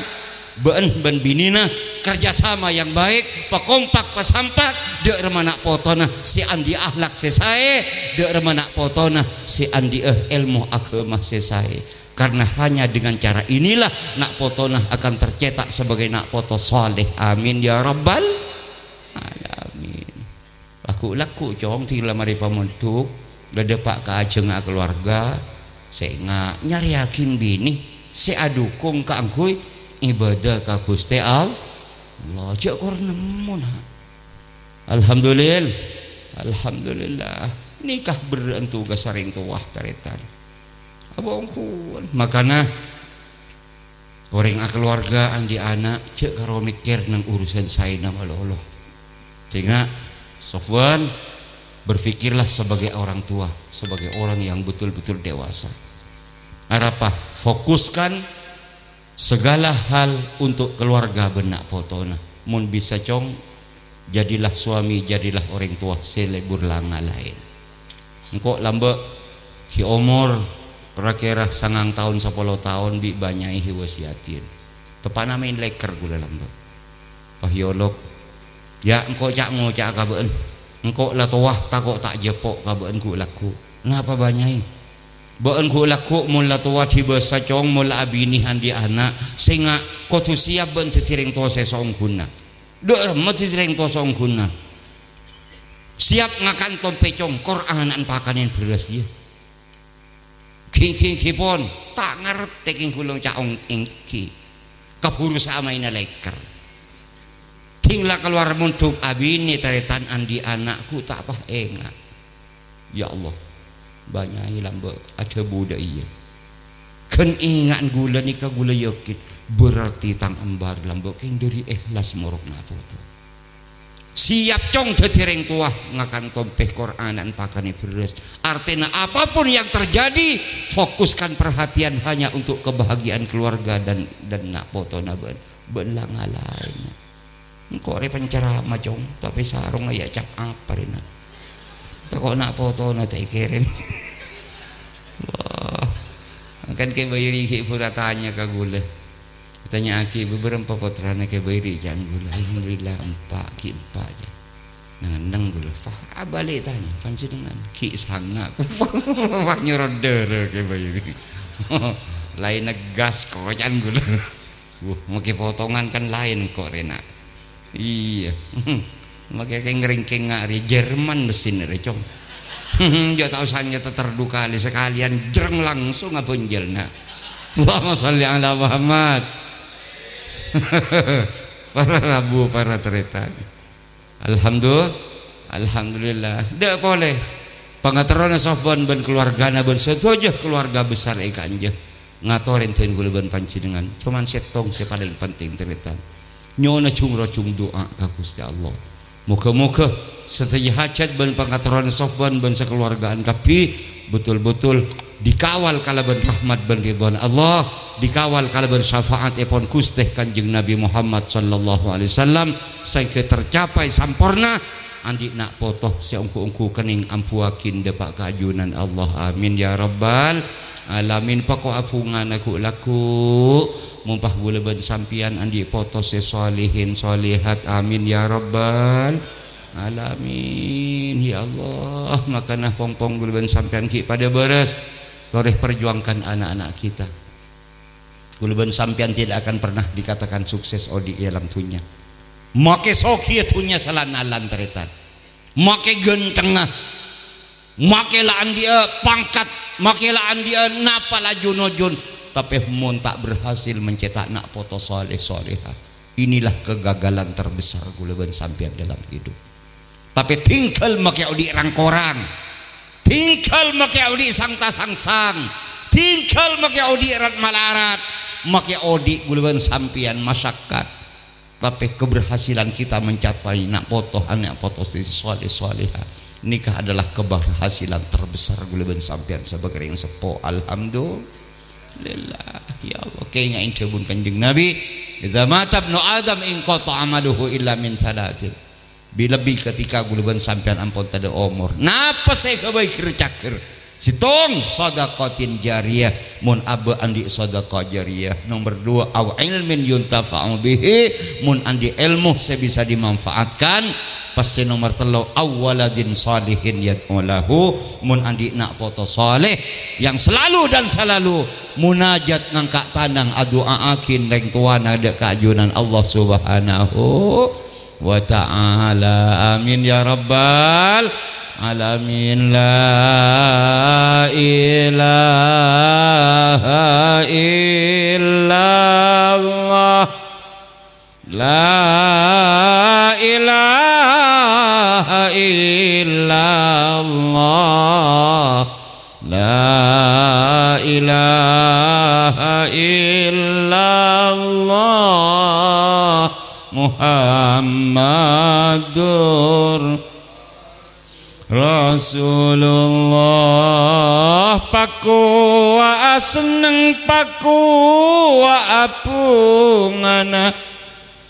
bâ'na bân binèna kerjasama yang baik, pakompak, pasampak, dâ' remma na' potona sè andi' akhlak sè saè, dâ' remma na' potona sè andi'â èlmo aghâma sè saè. Karena hanya dengan cara inilah na' potona akan tercetak sebagai na' poto saleh. Amin ya rabbal alamin. Lagghu'-lagghu', Cong, dhing la marè pamondhuk, la dâpa' ka ajhângnga kalowarga, sènga' nyarèyaghin binè sè adhukung kaangghuy ibadah ka Ghustè Allah. Jhâ' kor nemmo, na'. Alhamdulillah. Alhamdulillah. Nèka berrâ'ân tugas sareng towa, tarètan. Apa ongghuwân? Makana, orèng akalowarga andi' ana', jhâ' karo mèkkèr neng urusan saèna malolo. Sènga', Sofwan, berpikirlah sebagai orang tua, sebagai orang yang betul-betul dewasa. Arapa? Fokuskan segala hal untuk keluarga bân na' potona. Mon bisa, Cong, jadilah suami, jadilah orèng towa sè lebur la ngalaèn. Engko' lambâ' ghi' omor ra-kèra sangang taon, sapolo taon bi' bânyaè èwasiyatin. Teppa'na maèn lèkèr ghulâ lambâ'. Wah, yâ, Lok. Yâ, engko' ca'-ngoca'a ka bâ'na. Engko' la towa, tako' ta' jhâpo' ka bâ'na ghu'-lagghu'. Napa bânyaè? Bâ'na ghu'-lagghu' mon la towa dibâsa, Cong, mon la abinè andi' ana', sènga' kodhu siyap bâ'na dhâddhi rèng towa sè saongghuna. Dâ' remma dhâddhi rèng towa saongghuna. Siyap ngakan tompè, Cong, kor ana'na pakanèn bherrâs, yâ. Ghi-, ghi-, ghi pon, ta' ngartè kèng ghulâ ca' ong èngghi. Kabhuru samaèna lèkèr. Dhing la kalowar mondhuk abinè tarètan andi' ana' ghu' ta' pas ènga'. Ya Allah, bânyaè lambâ' adhâbu dâ' iyâ. Ghân ènga'na ghulâ nèka ghulâ yakin, berarti tang embar lambâ' kèng dhâri èhlas morok na' poto. Siyap, Cong, dhâddhi rèng towa, ngakan tompè, kor ana'na pakanè bherrâs. Artèna, apapun yang terjadi, fokuskan perhatian hanya untuk kebahagiaan keluarga dan, dan na' potona bâ'na. Bâ'na la ngalaèn. Engko' rè penceramah, Cong, tapè sarongnga yâ cap apa rèna. Tako' na' potona ta' èkèrèm. Wah. Kan Kè Bairi ghi' bhuru tanya ka ghulâ. Tanya'aghi, "Bâbârâmpa pottrana Kè Bairi?" ca'na ghulâ. "Alhamdulillah, empa', ghi' empa'," ca'na. Neng-enneng ghulâ. Pas abâli' tanya, "Panjhennengngan?" "Ghi' sanga'." Pas nyoro dârâ Kè Bairi. Laènna gas, koca'na ghulâ. Wuh, makè potongan kan laèn ko' rèna. Iyâ. Makè kèng-rèngkèngnga rè Jerman mesinna rè, Cong. Jhâ' ta' osa nyètèr du kalè, sakalèyan jreng langsung abânjhâlna. Allahumma shalli ala Muhammad. Para rabu, para tarètan. Alhamdulillah. Alhamdulillah. Dâ' polè. Pangaterrona Sofwan bân kalowargana bân sadhâjâ kalowarga besar è ka'anja. Ngatorè dhân ghulâ bân panjhennengngan. Coman sèttong sè palèng penting, tarètan. Nyo'ona jhung-rojhung du'a ka Ghustè Allah. Moghâ-moghâ sadhâjâ hajhât bân pangaterrona Sofwan bân sakalowargaan kabbhi betul-betul dikawal kalabân rahmat bân ridhona Allah, dikawal kalabân syafaatèpon Ghustè Kanjeng Nabi Muhammad sallallahu alaihi wasallam, saèngghâ tercapai samporna andi' na' poto sè ongghu-ongghu kennèng ambuwâghin dâpa' ka ajunan Allah. Amin ya rabbal alamin. Poko' abhungana ghu'-lagghu', mompah ghulâ bân sampèyan andi' poto sè shalihin shalihat. Amin ya rabbal alamin. Ya Allah, makana pong-pong ghulâ bân sampèyan ghi' padâ bârâs. Torè perjuangkan anak-anak kita. Ghulâ bân sampèyan tidak akan pernah dikatakan sukses odi' è alam dhunnya. Make sogiyâ dhunnya salan-alan, tarètan. Make ghântengnga. Make la andi'â pangkat, make la andi'â napa la jun-ojun, tapè mon ta' berhasil mencetak na' poto saleh-salehah, inilah kegagalan terbesar kaulâ bân sampèyan dalam hidup. Tapè tinggal make odi' rang-korang, tinggal make odi' sangta-sangsang, tinggal make odi' rat-malarat, make odi' kaulâ bân sampèyan masyakkat. Tapè keberhasilan kita mencapai na' poto, ana' poto sè saleh-salehah, nèka adalah keberhasilan terbesar kaulâ bân sampèyan sabâgâi orèng seppo. Alhamdulillah. Ya Allah, kaènga'è dhâbuna Kanjeng Nabi, "Idza mata ibnu Adam inqata'a amaluhu illa min tsalatsin." Bi-, lebbi ketika kaulâ bân sampèyan ampon tadâ' omor, napa sè èghâbây ghâr-cagâr? Sèttong, shadaqatin jariyah, mon abâ' andi' sadaqah jariyah. Nomor dua, au ilmin yuntafa'u bihi, mon andi' èlmo sè bisa dimanfaatkan. Pas sè nomor tello', au waladin shalihin yad'u lahu, mon andi' na' poto saleh yang selalu dan selalu munajat ngangka' tanang adu'a'aghin rèng towana dâ' ka ajunan Allah Subhanahu wa ta'ala. Amin ya rabbal alamin. La ilaha illallah. La ilaha illallah. La ilaha illallah Muhammadur Rasulullah. Pakowa asenneng, pakowa abhungana.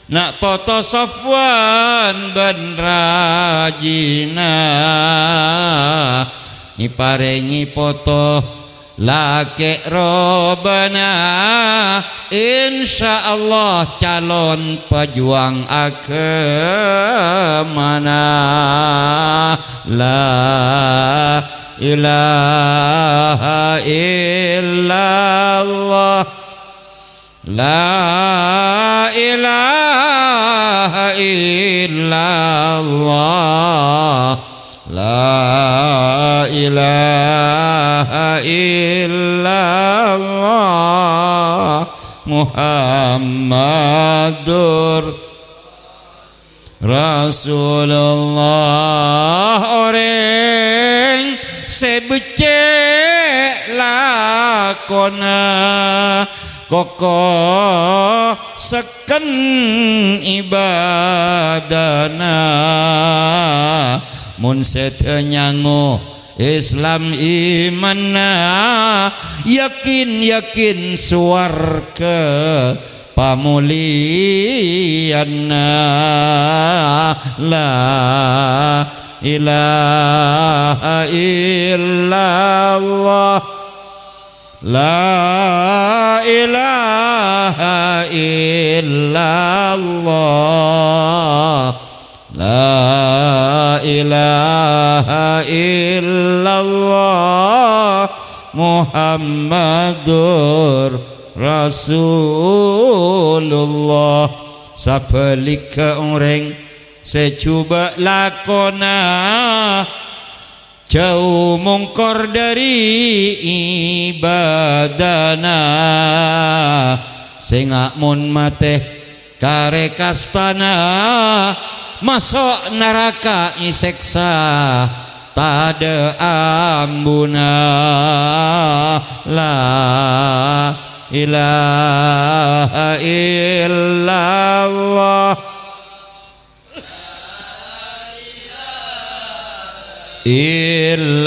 Na' poto Safwan bân rajina èparèngè poto lakè' robâna, insyaallah calon pejuang aghâmana. La ilaha illallah. La ilaha illallah. La ilaha illallah Muhammadur Rasulullah. Orèng sè beccè' lakona, koko sekken ibadana, mon sèdhâ nyango Islam imanna, yakin-yakin sowarghâ pamoljâ'ânna. La ilaha illallah. La ilaha illallah. La ilaha illallah Muhammadur Rasulullah. Sabhâligghâ orèng sè jhubâ' lakona, jhâu mongkor dâri ibadana, sènga' mon matè karè kastana, maso' naraka èsèksa tadâ' ambuna. La ilaha illallah. Illallah,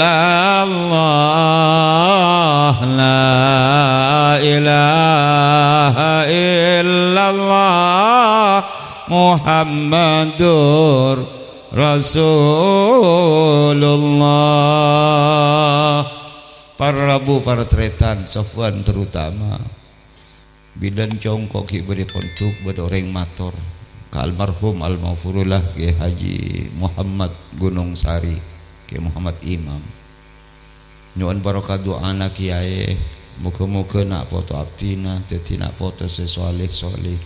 la ilaha illallah Muhammadur Rasulullah. Para rabu, para tarètan, Safwan terutama. Bilân congko ghi' bâdâ pondhuk, bâdâ orèng mator ka almarhum almaghfurullah Kiai Haji Muhammad Gunungsari, Kiai Muhammad Imam. Nyo'on barokah du'ana Kiai, moghâ-moghâ na' poto abdhina dhâddhi na' poto sè soleh-soleh.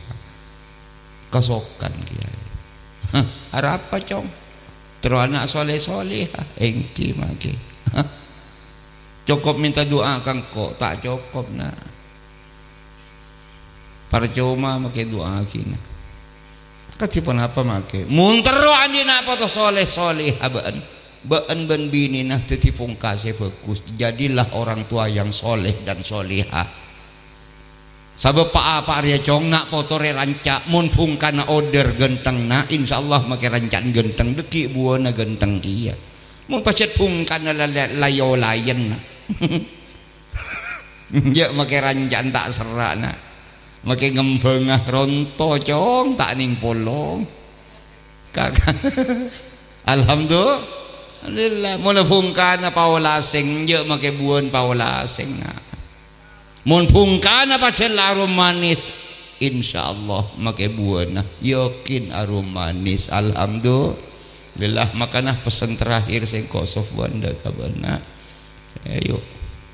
Kasokan Kiai. Hah, arapa, Cong? Terro ana' soleh-soleha, èngghi mangkè. Cokop mènta du'a ka engko', ta' cokop, Na'. Parcoma mangkè du'a ghina. Kadhi ponapa mangkè? Mon terro andi' na' poto soleh-soleha bâ'en, bâ'en bân binèna dhâddhi pongka sè bhâghus. Jadilah orang tua yang soleh dan soleha. Sabâb pa-apa rèya, Cong, na' poto rè ranca', mon bhungkana odâr ghântengnga, insyaallah makè ranca'an ghânteng, dhâggi' buwâna ghânteng kèya. Mon pajhât bhungkana la-, la-, layo-layen, na'. Jhâ' makè ranca'an ta' serra'na. Makè ngembhângnga ronto, Cong, ta' nèng polong. Ka-, ka-, Alhamdulillah. Mon la bhungkana paola sèng, jhâ' makè buwâna paola sèng, na'. Mon bhungkana pajhât la arom manis, insyaallah makè buwâna yakin arom manis. Alhamdulillah. Makana pessen terakhir sèngko' Sofwan dâ' ka bâ'na. Ayo,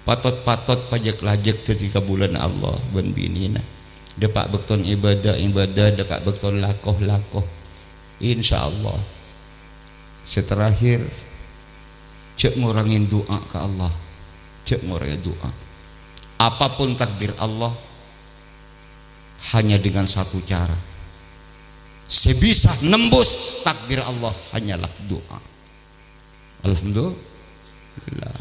patot-patot pajhâk-lajhâk dhâddhi kabulâna Allah bân binèna. Dâpa' bâkto ibadah, ibadah, dâpa' bâkto lako, lako. Insyaallah. Sè terakhir, jhâ' ngorangè du'a ka Allah. Jhâ' ngorangè du'a. Apapun takdir Allah, hanya dengan satu cara. Sè bisa nembus takdir Allah hanyalah du'a. Alhamdulillah.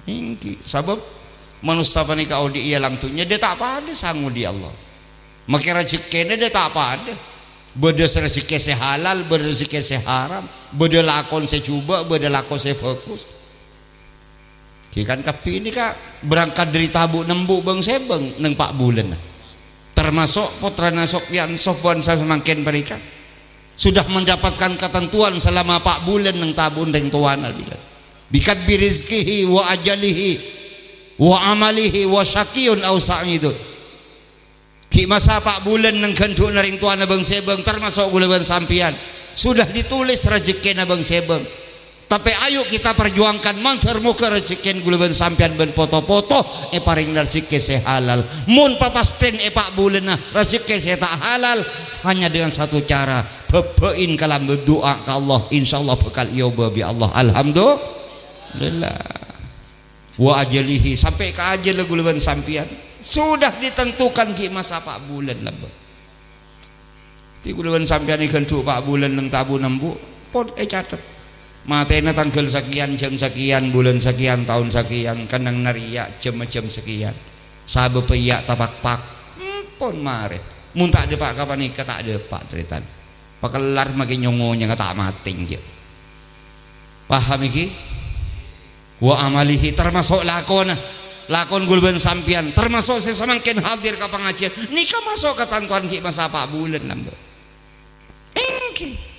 Èngghi, sabâb manossa panèka odi' è alam dhunnya, dâ' ta' padâ sangodhi Allah. Makè rajhekkèna dâ' ta' padâ. Bâdâ sè rajhekkè sè halal, bâdâ rajhekkè sè haram, bâdâ lakon sè jhubâ', bâdâ lakon sè bhâghus. Ghi kan kabbhi nèka berangkat dâri tabu' nembu' bâng-sèbâng neng pa' bulânna. Termasuk pottrana Sofyan, Sofwan sè samangkèn panèka sudah mendapatkan ketentuan selama pa' bulân neng tabu'na rèng towana bilân. Bikatbi rizqihi wa ajalihi wa amalihi wa syaqiyyun aw sa'idun. Ghi' masa pa' bulân neng ghendhu'na rèng towana bâng-sèbâng, termasuk ghulâ bân sampèyan. Sudah ditulis rajhekkèna bâng-sèbâng. Tapè ayo kita perjuangkan, mandhâr moghâ rajhekkèna ghulâ bân sampèyan bân poto-poto èparèngana rajhekkè sè halal. Mon papastèn è pa' bulânna rajhekkè sè ta' halal, hanya dengan satu cara, bhâbhâ'in kalabân du'a ka Allah, insyaallah bhâkal èobâ bi' Allah. Alhamdulillah. Wa ajalihi, sampè' ka ajhâlla ghulâ bân sampèyan. Sudah ditentukan ghi' masa pa' bulân lambâ'. Dhâddhi ghulâ bân sampèyan èghendhu' pa' bulân neng tabu' nembu', pon ècatet. Matèna tangghâl sakèyan, jhâm sakèyan, bulân sakèyan, taon sakèyan, kennengnganna rèya jhâmma jhâm sakèyan. Sabâbbhâ iyâ tapakpak, empon marè. Mon ta' dâpa' ka panèka, ta' dâpa', tarètan. Pakellar makè nyongo nyanga ta' matè, jhâ'. Paham iki? Wa amalihi, termasuk lakona. Lakon ghulâ bân sampèyan, termasuk sè samangkèn hadir ka pangajiân. Nèka maso' katantowan ghi' masa pa' bulân lambâ'. Èngghi.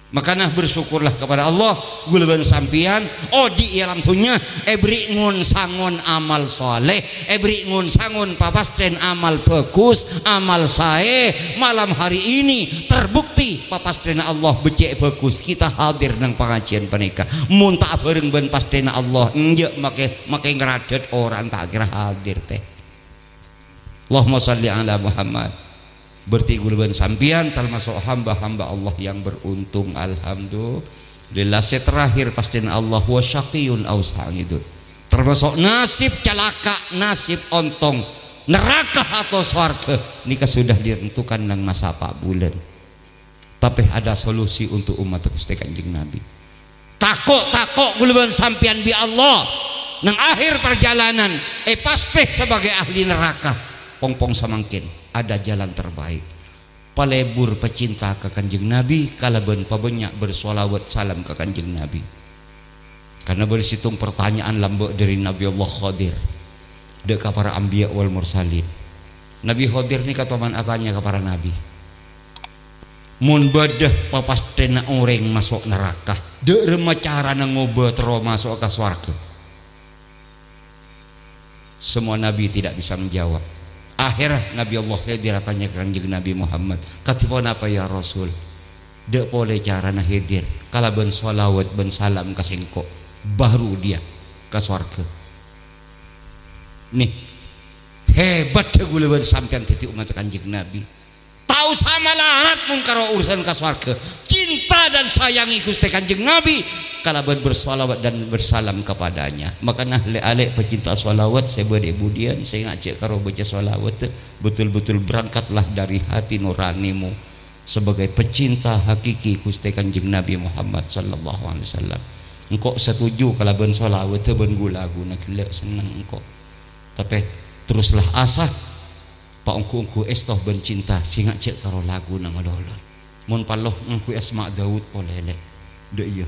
Makana bersyukurlah kepada Allah, ghulâ bân sampèyan odi' è alam dhunnya èberri' ngon-sangon amal saleh, èberri' ngon-sangon papastèn amal bhâghus, amal saè. Malam hari ini terbukti papastèna Allah beccè' bhâghus, kita hadir neng pangajiân panèka. Mon ta' abhâreng bân pastèna Allah, enjâ' makè, makè ngradhât orèng ta' kèra hadir, tè. Allahumma shalli ala Muhammad. Berarti ghulâ bân sampèyan termasuk hamba-hamba Allah yang beruntung. Alhamdulillah. Sè terakhir, pastèna Allah, wa syaqiyyun aw sa'idun. Termasuk nasib calaka', nasib ontong, neraka atau swarga, nèka sudah ditentukan neng masa pa' bulân. Tapè ada solusi untuk umat Ghustè Kanjeng Nabi. Tako'-tako' ghulâ bân sampèyan bi' Allah. Neng akhir parjhâlânan, èpastè sebagai ahli neraka. Pong-pong samangkèn, ada jalan terbaik. Palebur pecinta ka Kanjeng Nabi, kalabân pabânnya' bersolawat salam ka Kanjeng Nabi. Karena bâdâ sèttong pertanyaan lambâ' dâri Nabi Allah Khadir dâ' ka para anbiya wal mursalin. Nabi Khadir nèka toman atanya ka para nabi, "Mon bâdâ papastèna orèng maso' naraka, dâ' remma carana ngobâ terro maso'a ka sowarghâ?" Semua nabi tidak bisa menjawab. Akhirnya Nabi Allah Khidir tanya ka Kanjeng Nabi Muhammad, "Kadhi ponapa, ya Rasul?" "Dâ' polè carana, Khidir, kalabân shalawat bân salam ka sèngko', baru dia ka sowarghâ." Nih, hebat ghulâ bân sampèyan dhâddhi ommatta Kanjeng Nabi. Ta' osa malarat mon karo urusan ka sowarghâ. Cè' cinta dan sayangi Ghustè Kanjeng Nabi kalabân bersalawat dan bersalam kepadanya. Makana lè'-alè' pecinta salawat sè bâdâ è budiyân, sè ngajhâk karo baca salawat, betul-betul berangkatlah dari hati nuranimu sebagai pecinta hakiki Ghustè Kanjeng Nabi Muhammad sallallahu alaihi wasallam. Engko' setuju kalabân salawat bân ghu-laghuna ghellâ' senneng engko'. Tapè terroslah asa, paongghu-ongghu èsto bân cinta sè ngajhâk karo laghuna malolo. Mon palo ngangghuy asma Daud polè, lè'. Dâ' iyâ.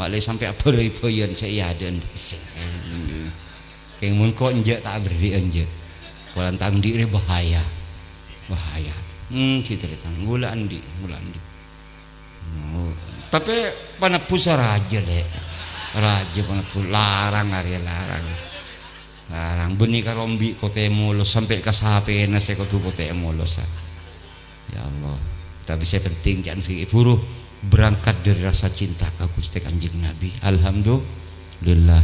Ma' lè sampè' abârâi bâjâna sè è adâ'na. Kèng mon ko' enjâ' ta' aberri' enjâ'. Polana tang dhi' rè bahaya. Bahaya. Hmm, gitu deh, tang. Mula andi', mula andi'. Oh, tapè panebbhussa rajâ, lè'. Rajâ panebbhus, larang arèya larang. Larang, bânnè karombi' potè molos, sampè' ka sapèna sè kodhu potè molos, sa. Ya Allah. Tapè sè penting, can sè buru berangkat dari rasa cinta ka Ghustè Kanjeng Nabi. Alhamdulillah.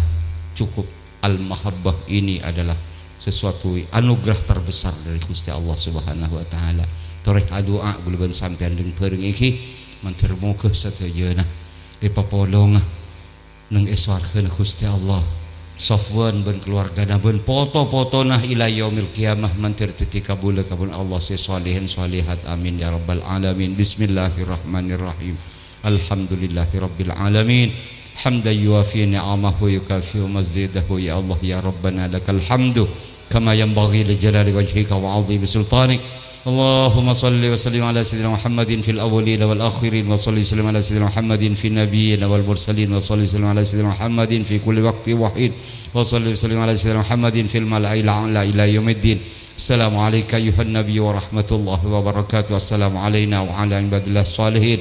Cukup. Al-mahabbah ini adalah sesuatu anugerah terbesar dari Ghustè Allah Subhanahu wa Ta'ala. Torè adu'a ghulâ bân sampèyan rèng-bhâreng èngghi, mandhâr moghâ sadhâjâna èpapolonga neng è sowarghâna Ghustè Allah, Sofwan bân kalowarghâna bân poto-potona ila yaumil qiyamah mandhâr dhâddhi kabulâ-kabulâ Allah sè solihin solihat. Amin ya rabbal alamin. Bismillahirrahmanirrahim. Alhamdulillahirabbil alamin. Hamdan yuwafi ni'amahu yukafi'u mazidahu. Ya Allah, ya Rabbana, lakal hamdu. كما ينبغي لجلال وجهك وعظيم سلطانك. اللهم صل وسلم على سيدنا محمد في الأولين والآخرين، وصل وسلم على سيدنا محمد في النبيين والمرسلين، وصل وسلم على سيدنا محمد في كل وقت وحين، وصل وسلم على سيدنا محمد في الملأ الأعلى إلى يوم الدين. السلام عليك أيها النبي ورحمة الله وبركاته. السلام علينا وعلى عباد الله الصالحين.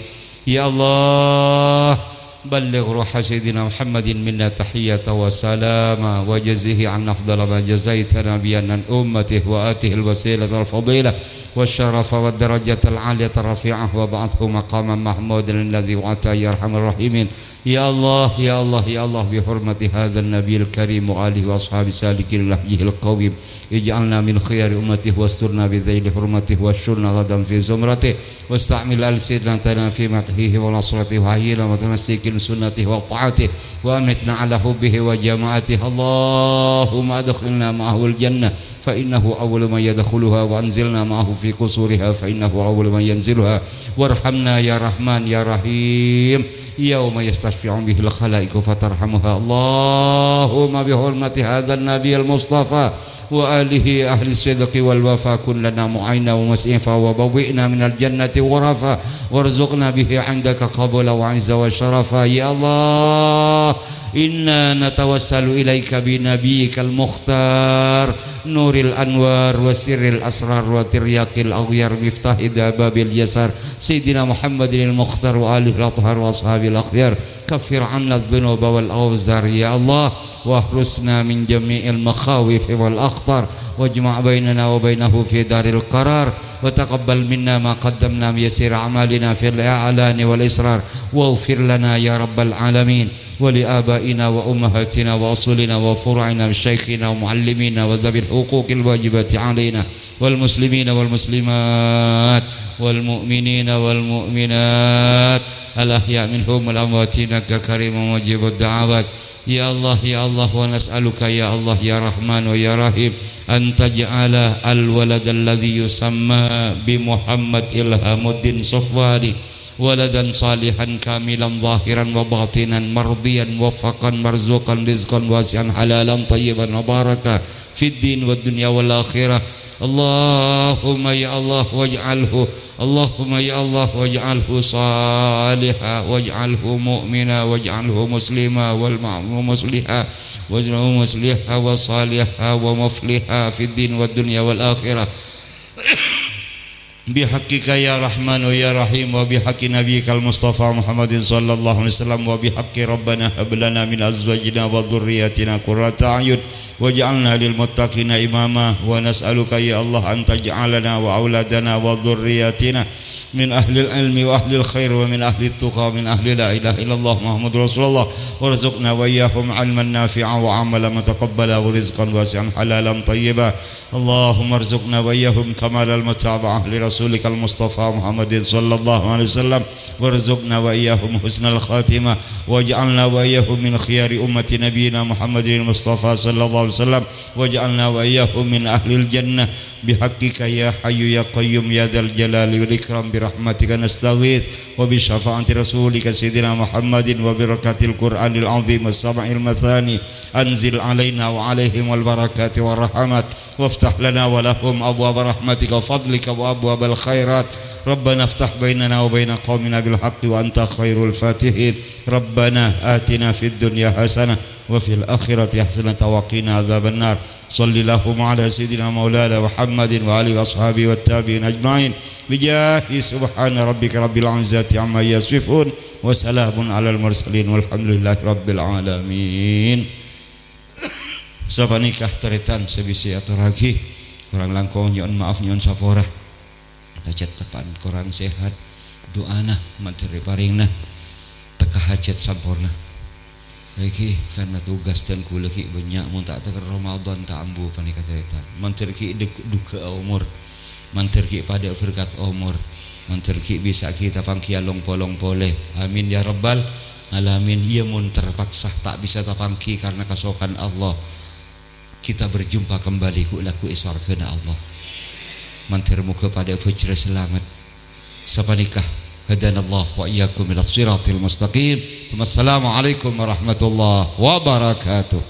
يا الله، بلغ روح سيدنا محمد منا تحية وسلاما، وجزه عنا أفضل ما جزيت نبيا عن أمته، وآته الوسيلة والفضيلة والشرف والدرجة العالية الرفيعة، وابعثه مقاما محمودا الذي وعدته يا أرحم الراحمين. يا الله، يا الله، يا الله، بحرمة هذا النبي الكريم وآله وأصحابه سالكين نهجه القويم، اجعلنا من خيار أمته واسترنا بذيل حرمته واحشرنا غدا في زمرته. واستعمل ألسنتنا في مدحه ونصرته وأحينا متمسكين بسنته وطاعته وأمتنا على حبه وجماعته. اللهم أدخلنا معه الجنة فإنه أول من يدخلها، وأنزلنا معه في قصورها فإنه أول من ينزلها، وارحمنا يا رحمن يا رحيم يوم يستشفع به الخلائق فترحمها. اللهم بحرمة هذا النبي المصطفى وآله أهل الصدق والوفاء كن لنا معينا ومسعفا وبوئنا من الجنة غرفا وارزقنا به عندك قبولا وعزا وشرفا. يا الله، إنا نتوسل إليك بنبيك المختار نور الأنوار وسر الأسرار وترياق الأغيار مفتاح باب اليسار سيدنا محمد المختار وآله الأطهار وأصحابه الأخيار. كفر عنا الذنوب والأوزار يا الله، واحرسنا من جميع المخاوف والأخطار، واجمع بيننا وبينه في دار القرار، وتقبل منا ما قدمنا من يسير أعمالنا في الإعلان والإسرار، واغفر لنا يا رب العالمين، ولآبائنا وأمهاتنا وأصولنا وفروعنا وشيخنا ومعلمينا وذوي الحقوق الواجبة علينا، والمسلمين والمسلمات، والمؤمنين والمؤمنات، الأحياء منهم والأموات، إنك كريم مجيب الدعوات. يا الله، يا الله، ونسألك يا الله، يا رحمن يا رحيم، أن تجعل الولد الذي يسمى بمحمد إلهام الدين صفواني ولدا صالحا كاملا ظاهرا وباطنا مرضيا موفقا مرزوقا رزقا واسعا حلالا طيبا مباركا في الدين والدنيا والآخرة. اللهم يا الله واجعله، اللهم يا الله واجعله صالحا، واجعله مؤمنا، واجعله مسلما، والمعموم مصلحا، واجعله مصلحا وصالحا ومفلحا في الدين والدنيا والآخرة. بحقك يا رحمن يا رحيم، وبحق نبيك المصطفى محمد صلى الله عليه وسلم، وبحق ربنا هب لنا من أزواجنا وذرياتنا قرة أعين واجعلنا للمتقين إماما. ونسألك يا الله أن تجعلنا وأولادنا وذرياتنا من أهل العلم وأهل الخير ومن أهل التقى ومن أهل لا إله إلا الله محمد رسول الله، وارزقنا وإياهم علما نافعا وعملا متقبلا ورزقا واسعا حلالا طيبا. اللهم ارزقنا وإياهم كمال المتابعة لرسولك المصطفى محمد صلى الله عليه وسلم، وارزقنا وإياهم حسن الخاتمة، واجعلنا وإياهم من خيار أمة نبينا محمد المصطفى صلى الله عليه وسلم، واجعلنا وإياهم من أهل الجنة بحقك يا حي يا قيوم يا ذا الجلال والإكرام، برحمتك نستغيث وبشفاعة رسولك سيدنا محمد وببركة القرآن العظيم والسبع المثاني، أنزل علينا وعليهم البركات والرحمات، وافتح لنا ولهم أبواب رحمتك وفضلك وأبواب الخيرات. ربنا افتح بيننا وبين قومنا بالحق وأنت خير الفاتحين. ربنا آتنا في الدنيا حسنة وفي الآخرة حسنة وقنا عذاب النار. صل اللهم على سيدنا مولانا محمد وعلى آله وأصحابه والتابعين أجمعين بجاه سبحان ربك رب العزة عما يصفون وسلام على المرسلين والحمد لله رب العالمين. Sapanèka tarètan sè bisa èatorraghi. Korang langkong nyo'on maaf, nyo'on sapora. Pajhât teppa'na korang sehat. Du'ana mandhâr èparèngana tekka hajhât samporna. Èngghi, karna tugas dân kaulâ ghi' bânnya', mon ta' tekka Ramadan ta' ambu panèka tarètan. Mandhâr ghi' duk-, dughâ'â omor. Mandhâr ghi' padâ'â berkat omor. Mandhâr ghi' bisa ghi' tapangghi along-polong polè. Amin ya rabbal alamin. Iyâ, mon terpaksa ta' bisa tapangghi karna kasokan Allah, kita berjumpa kembali ghu'-lagghu' è sowarghâna Allah. Mandhâr moghâ padâ bhâjhrâ salamet. Sapanèka, hadanallah wa iyyakum ila siratil mustaqim. Wassalamualaikum warahmatullahi wabarakatuh.